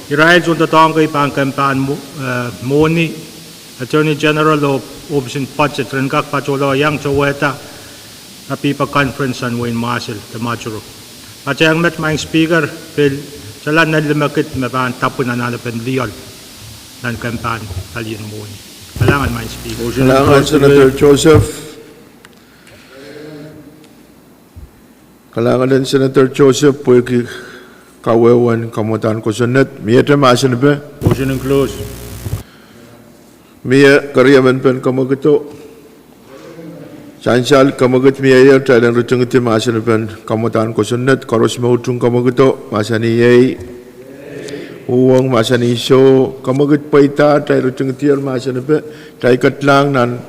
irail tohndoadoahk kei pahn kempahn mwo-, eh, mwohni, Attorney General oh Office en Budget ren kak patohla iang towehda APIPA conference nan wehin Mwahsel de Majuro. Patehng met Madam Speaker, pil tala limekid me pahn dapwin anahnepen lioal nan kempahn palien mwohni. Kalahngan Madam Speaker. Kalahngan Senator Joseph. Kalahngan en Senator Joseph pwehki kawehwen kamwadahn kosonned. Miehte mahsen epe. Mie keriemen pen kamwekido. Sansal, kamwekid mieier kitail en ritingidi mahsen epen kamwadahn kosonned. Koaros me utung kamwekido, mahsanih ei. Uhwong, mahsanih soh. Kamwekid pweidahr, kitail ritingidier mahsen epe. Kitail ketilahng nan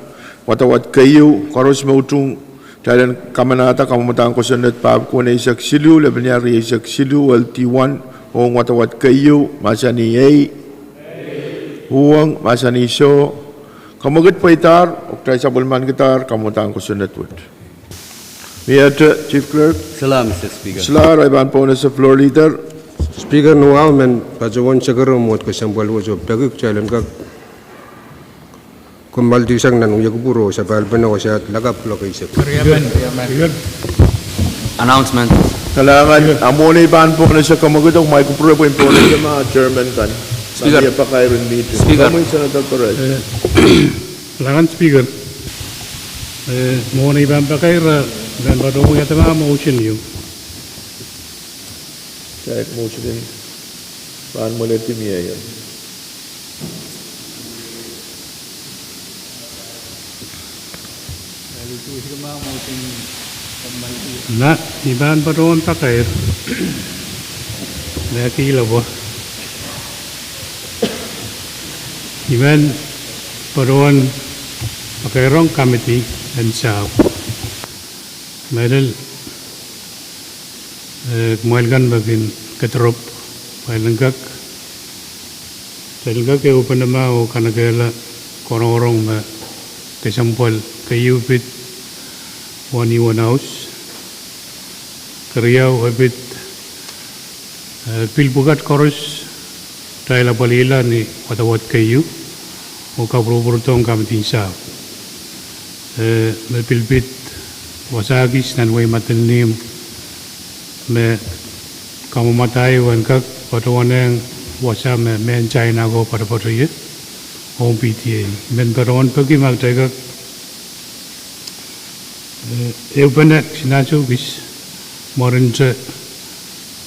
wadawad keieu. Koaros me utung kitail en kamanahda kamwadahn kosonned pahpwiki weneisek siluh, lepin iehr rieisek siluh, L D one, ong wadawad keieu, mahsanih ei. Uhwong, mahsanih soh. Kamwekid pweidahr oh kitail sapwellimanikidahr kamwadahn kosonned wet. Miehte Chief Clerk. Solahr, Mister Speaker. Solahr, I pahn pohnese Floor Leader. Speaker, ni wahu men patohwan sekeren mwomwohd kesempwal wet oh peki kitail en kak kommoaldihsang nan wia kupwur oh sapahl pene wasaht lakapw kuloak eisek. Announcement. Kalahngan, a mwohni I pahn pohnese kamwekido, mwahu kupwure pwehn pohnese ma chairman kan. Speaker. Mie pakair en mihting. Speaker. Komwi Senator Perez. Kalahngan Speaker. Eh, mwohni I pahn pakair, eh, I pahn patohwan wiahda ma motion ieu. Kitail motion en pahn mweledi mieier. Na, I pahn patohwan pakair. Mehkihla pwe I men patohwan pakairohng committee en sahpw. Mehlel, eh, kumwail kan me kin kedirepw, kumwail en kak, kitail en kak ehupenema oh kanekehla koarongorong me kesempwal keieu pid Wani Wanaus. Keriau, e pid, eh, pil pwukat koaros, kitail apwalihla ni wadawad keieu, oh kapwurpwurdohng kamidin sahpw. Eh, me pil pid wasa kis nan wehi Madolenihmw, me kamwomwadahr en kak patohwanehng wasa me mehn China ko patopato ie, ong P T A. I men patohwan peki ma kitail kak eh, ehupene kisin ansou kis, mwarinte,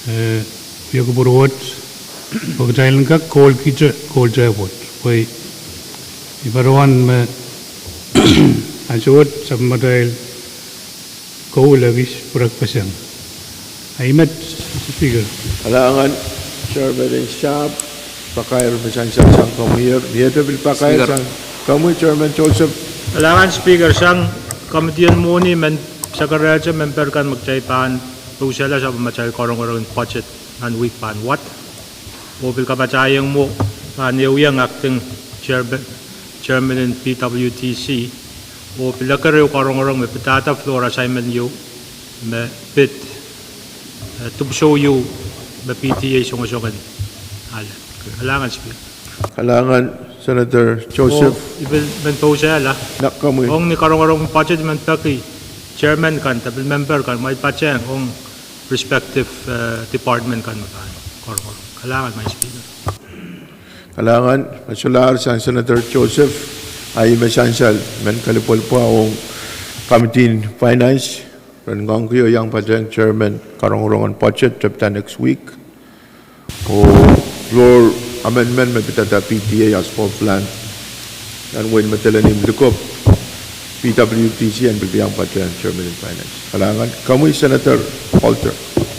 eh, wia kupwur wet, pwe kitail en kak koulkihte koultehpwoat. Pwe i patohwan me ansou wet sapwellimatail koul ekis pwurek peseng. Ahi met, Speaker. Kalahngan, Chairman en sahpw, pakair me sansal sang komwi, miehte pil pakair sang komwi, Chairman Joseph. Kalahngan, Speaker, sang komitien mwohni, men sekerehte memper kan me kitail pahn pousehla sapwellimatail karongorong en budget nan wihk pahn wad. Oh pil kapatahieng mwo pahn ehu iang acting chairman, chairman en P W D C. Oh pil eker ehu karongorong me pidada floor assignment ieu me pid, eh, dipwisou ieu me P T A songosong en ale. Kalahngan, Speaker. Kalahngan, Senator Joseph. Oh, I pil men pousehla. Ong ni karongorong budget I men peki chairman kan, de pil memper kan, ma I patehng ong respective, eh, department kan me pahn karongorong. Kalahngan, Madam Speaker. Kalahngan, me solahr sang Senator Joseph, ahi me sansal, men kalipwelipwa ong komitien finance, ren ngoangki oh iang patehng chairman karongorong en budget, tepda next week. Oh floor amendment me pidada P T A as for plan nan wehin Madolenihmw, likopw P W D C en pil iang patehng chairman en finance. Kalahngan, komwi Senator Walter.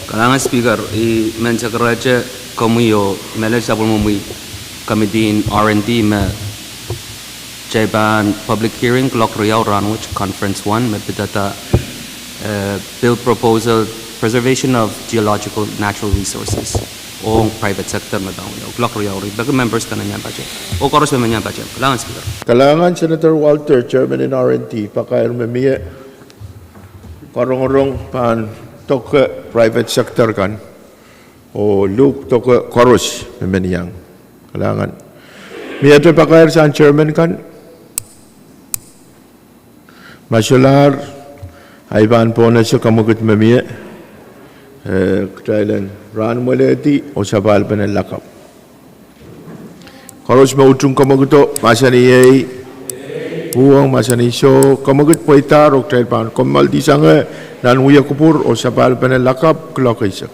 Kalahngan Speaker, I men sekerehte komwi oh mehlel sapwellimomwi komitien R and D me kitail pahn public hearing kuloak riau rahnwet, conference one, me pidada, eh, bill proposal, preservation of geological natural resources, ong private sector me pahn wia, kuloak riau. I peki members kan en iang patehng, oh koaros me men iang patehng. Kalahngan Speaker. Kalahngan Senator Walter, chairman en R and D, pakair me mie, karongorong pahn doke private sector kan, oh luhk doke koaros me men iang. Kalahngan. Miehte pakair sang chairman kan? Ma solahr, ahi pahn pohnese kamwekid me mie, eh, kitail en rahn mwelehdi oh sapahlpene lakapw. Koaros me utung kamwekido, mahsanih ehi, uhwong, mahsanih soh, kamwekid pweidahr oh kitail pahn kommoaldi sang nan wia kupwur oh sapahlpene lakapw kuloak eisek.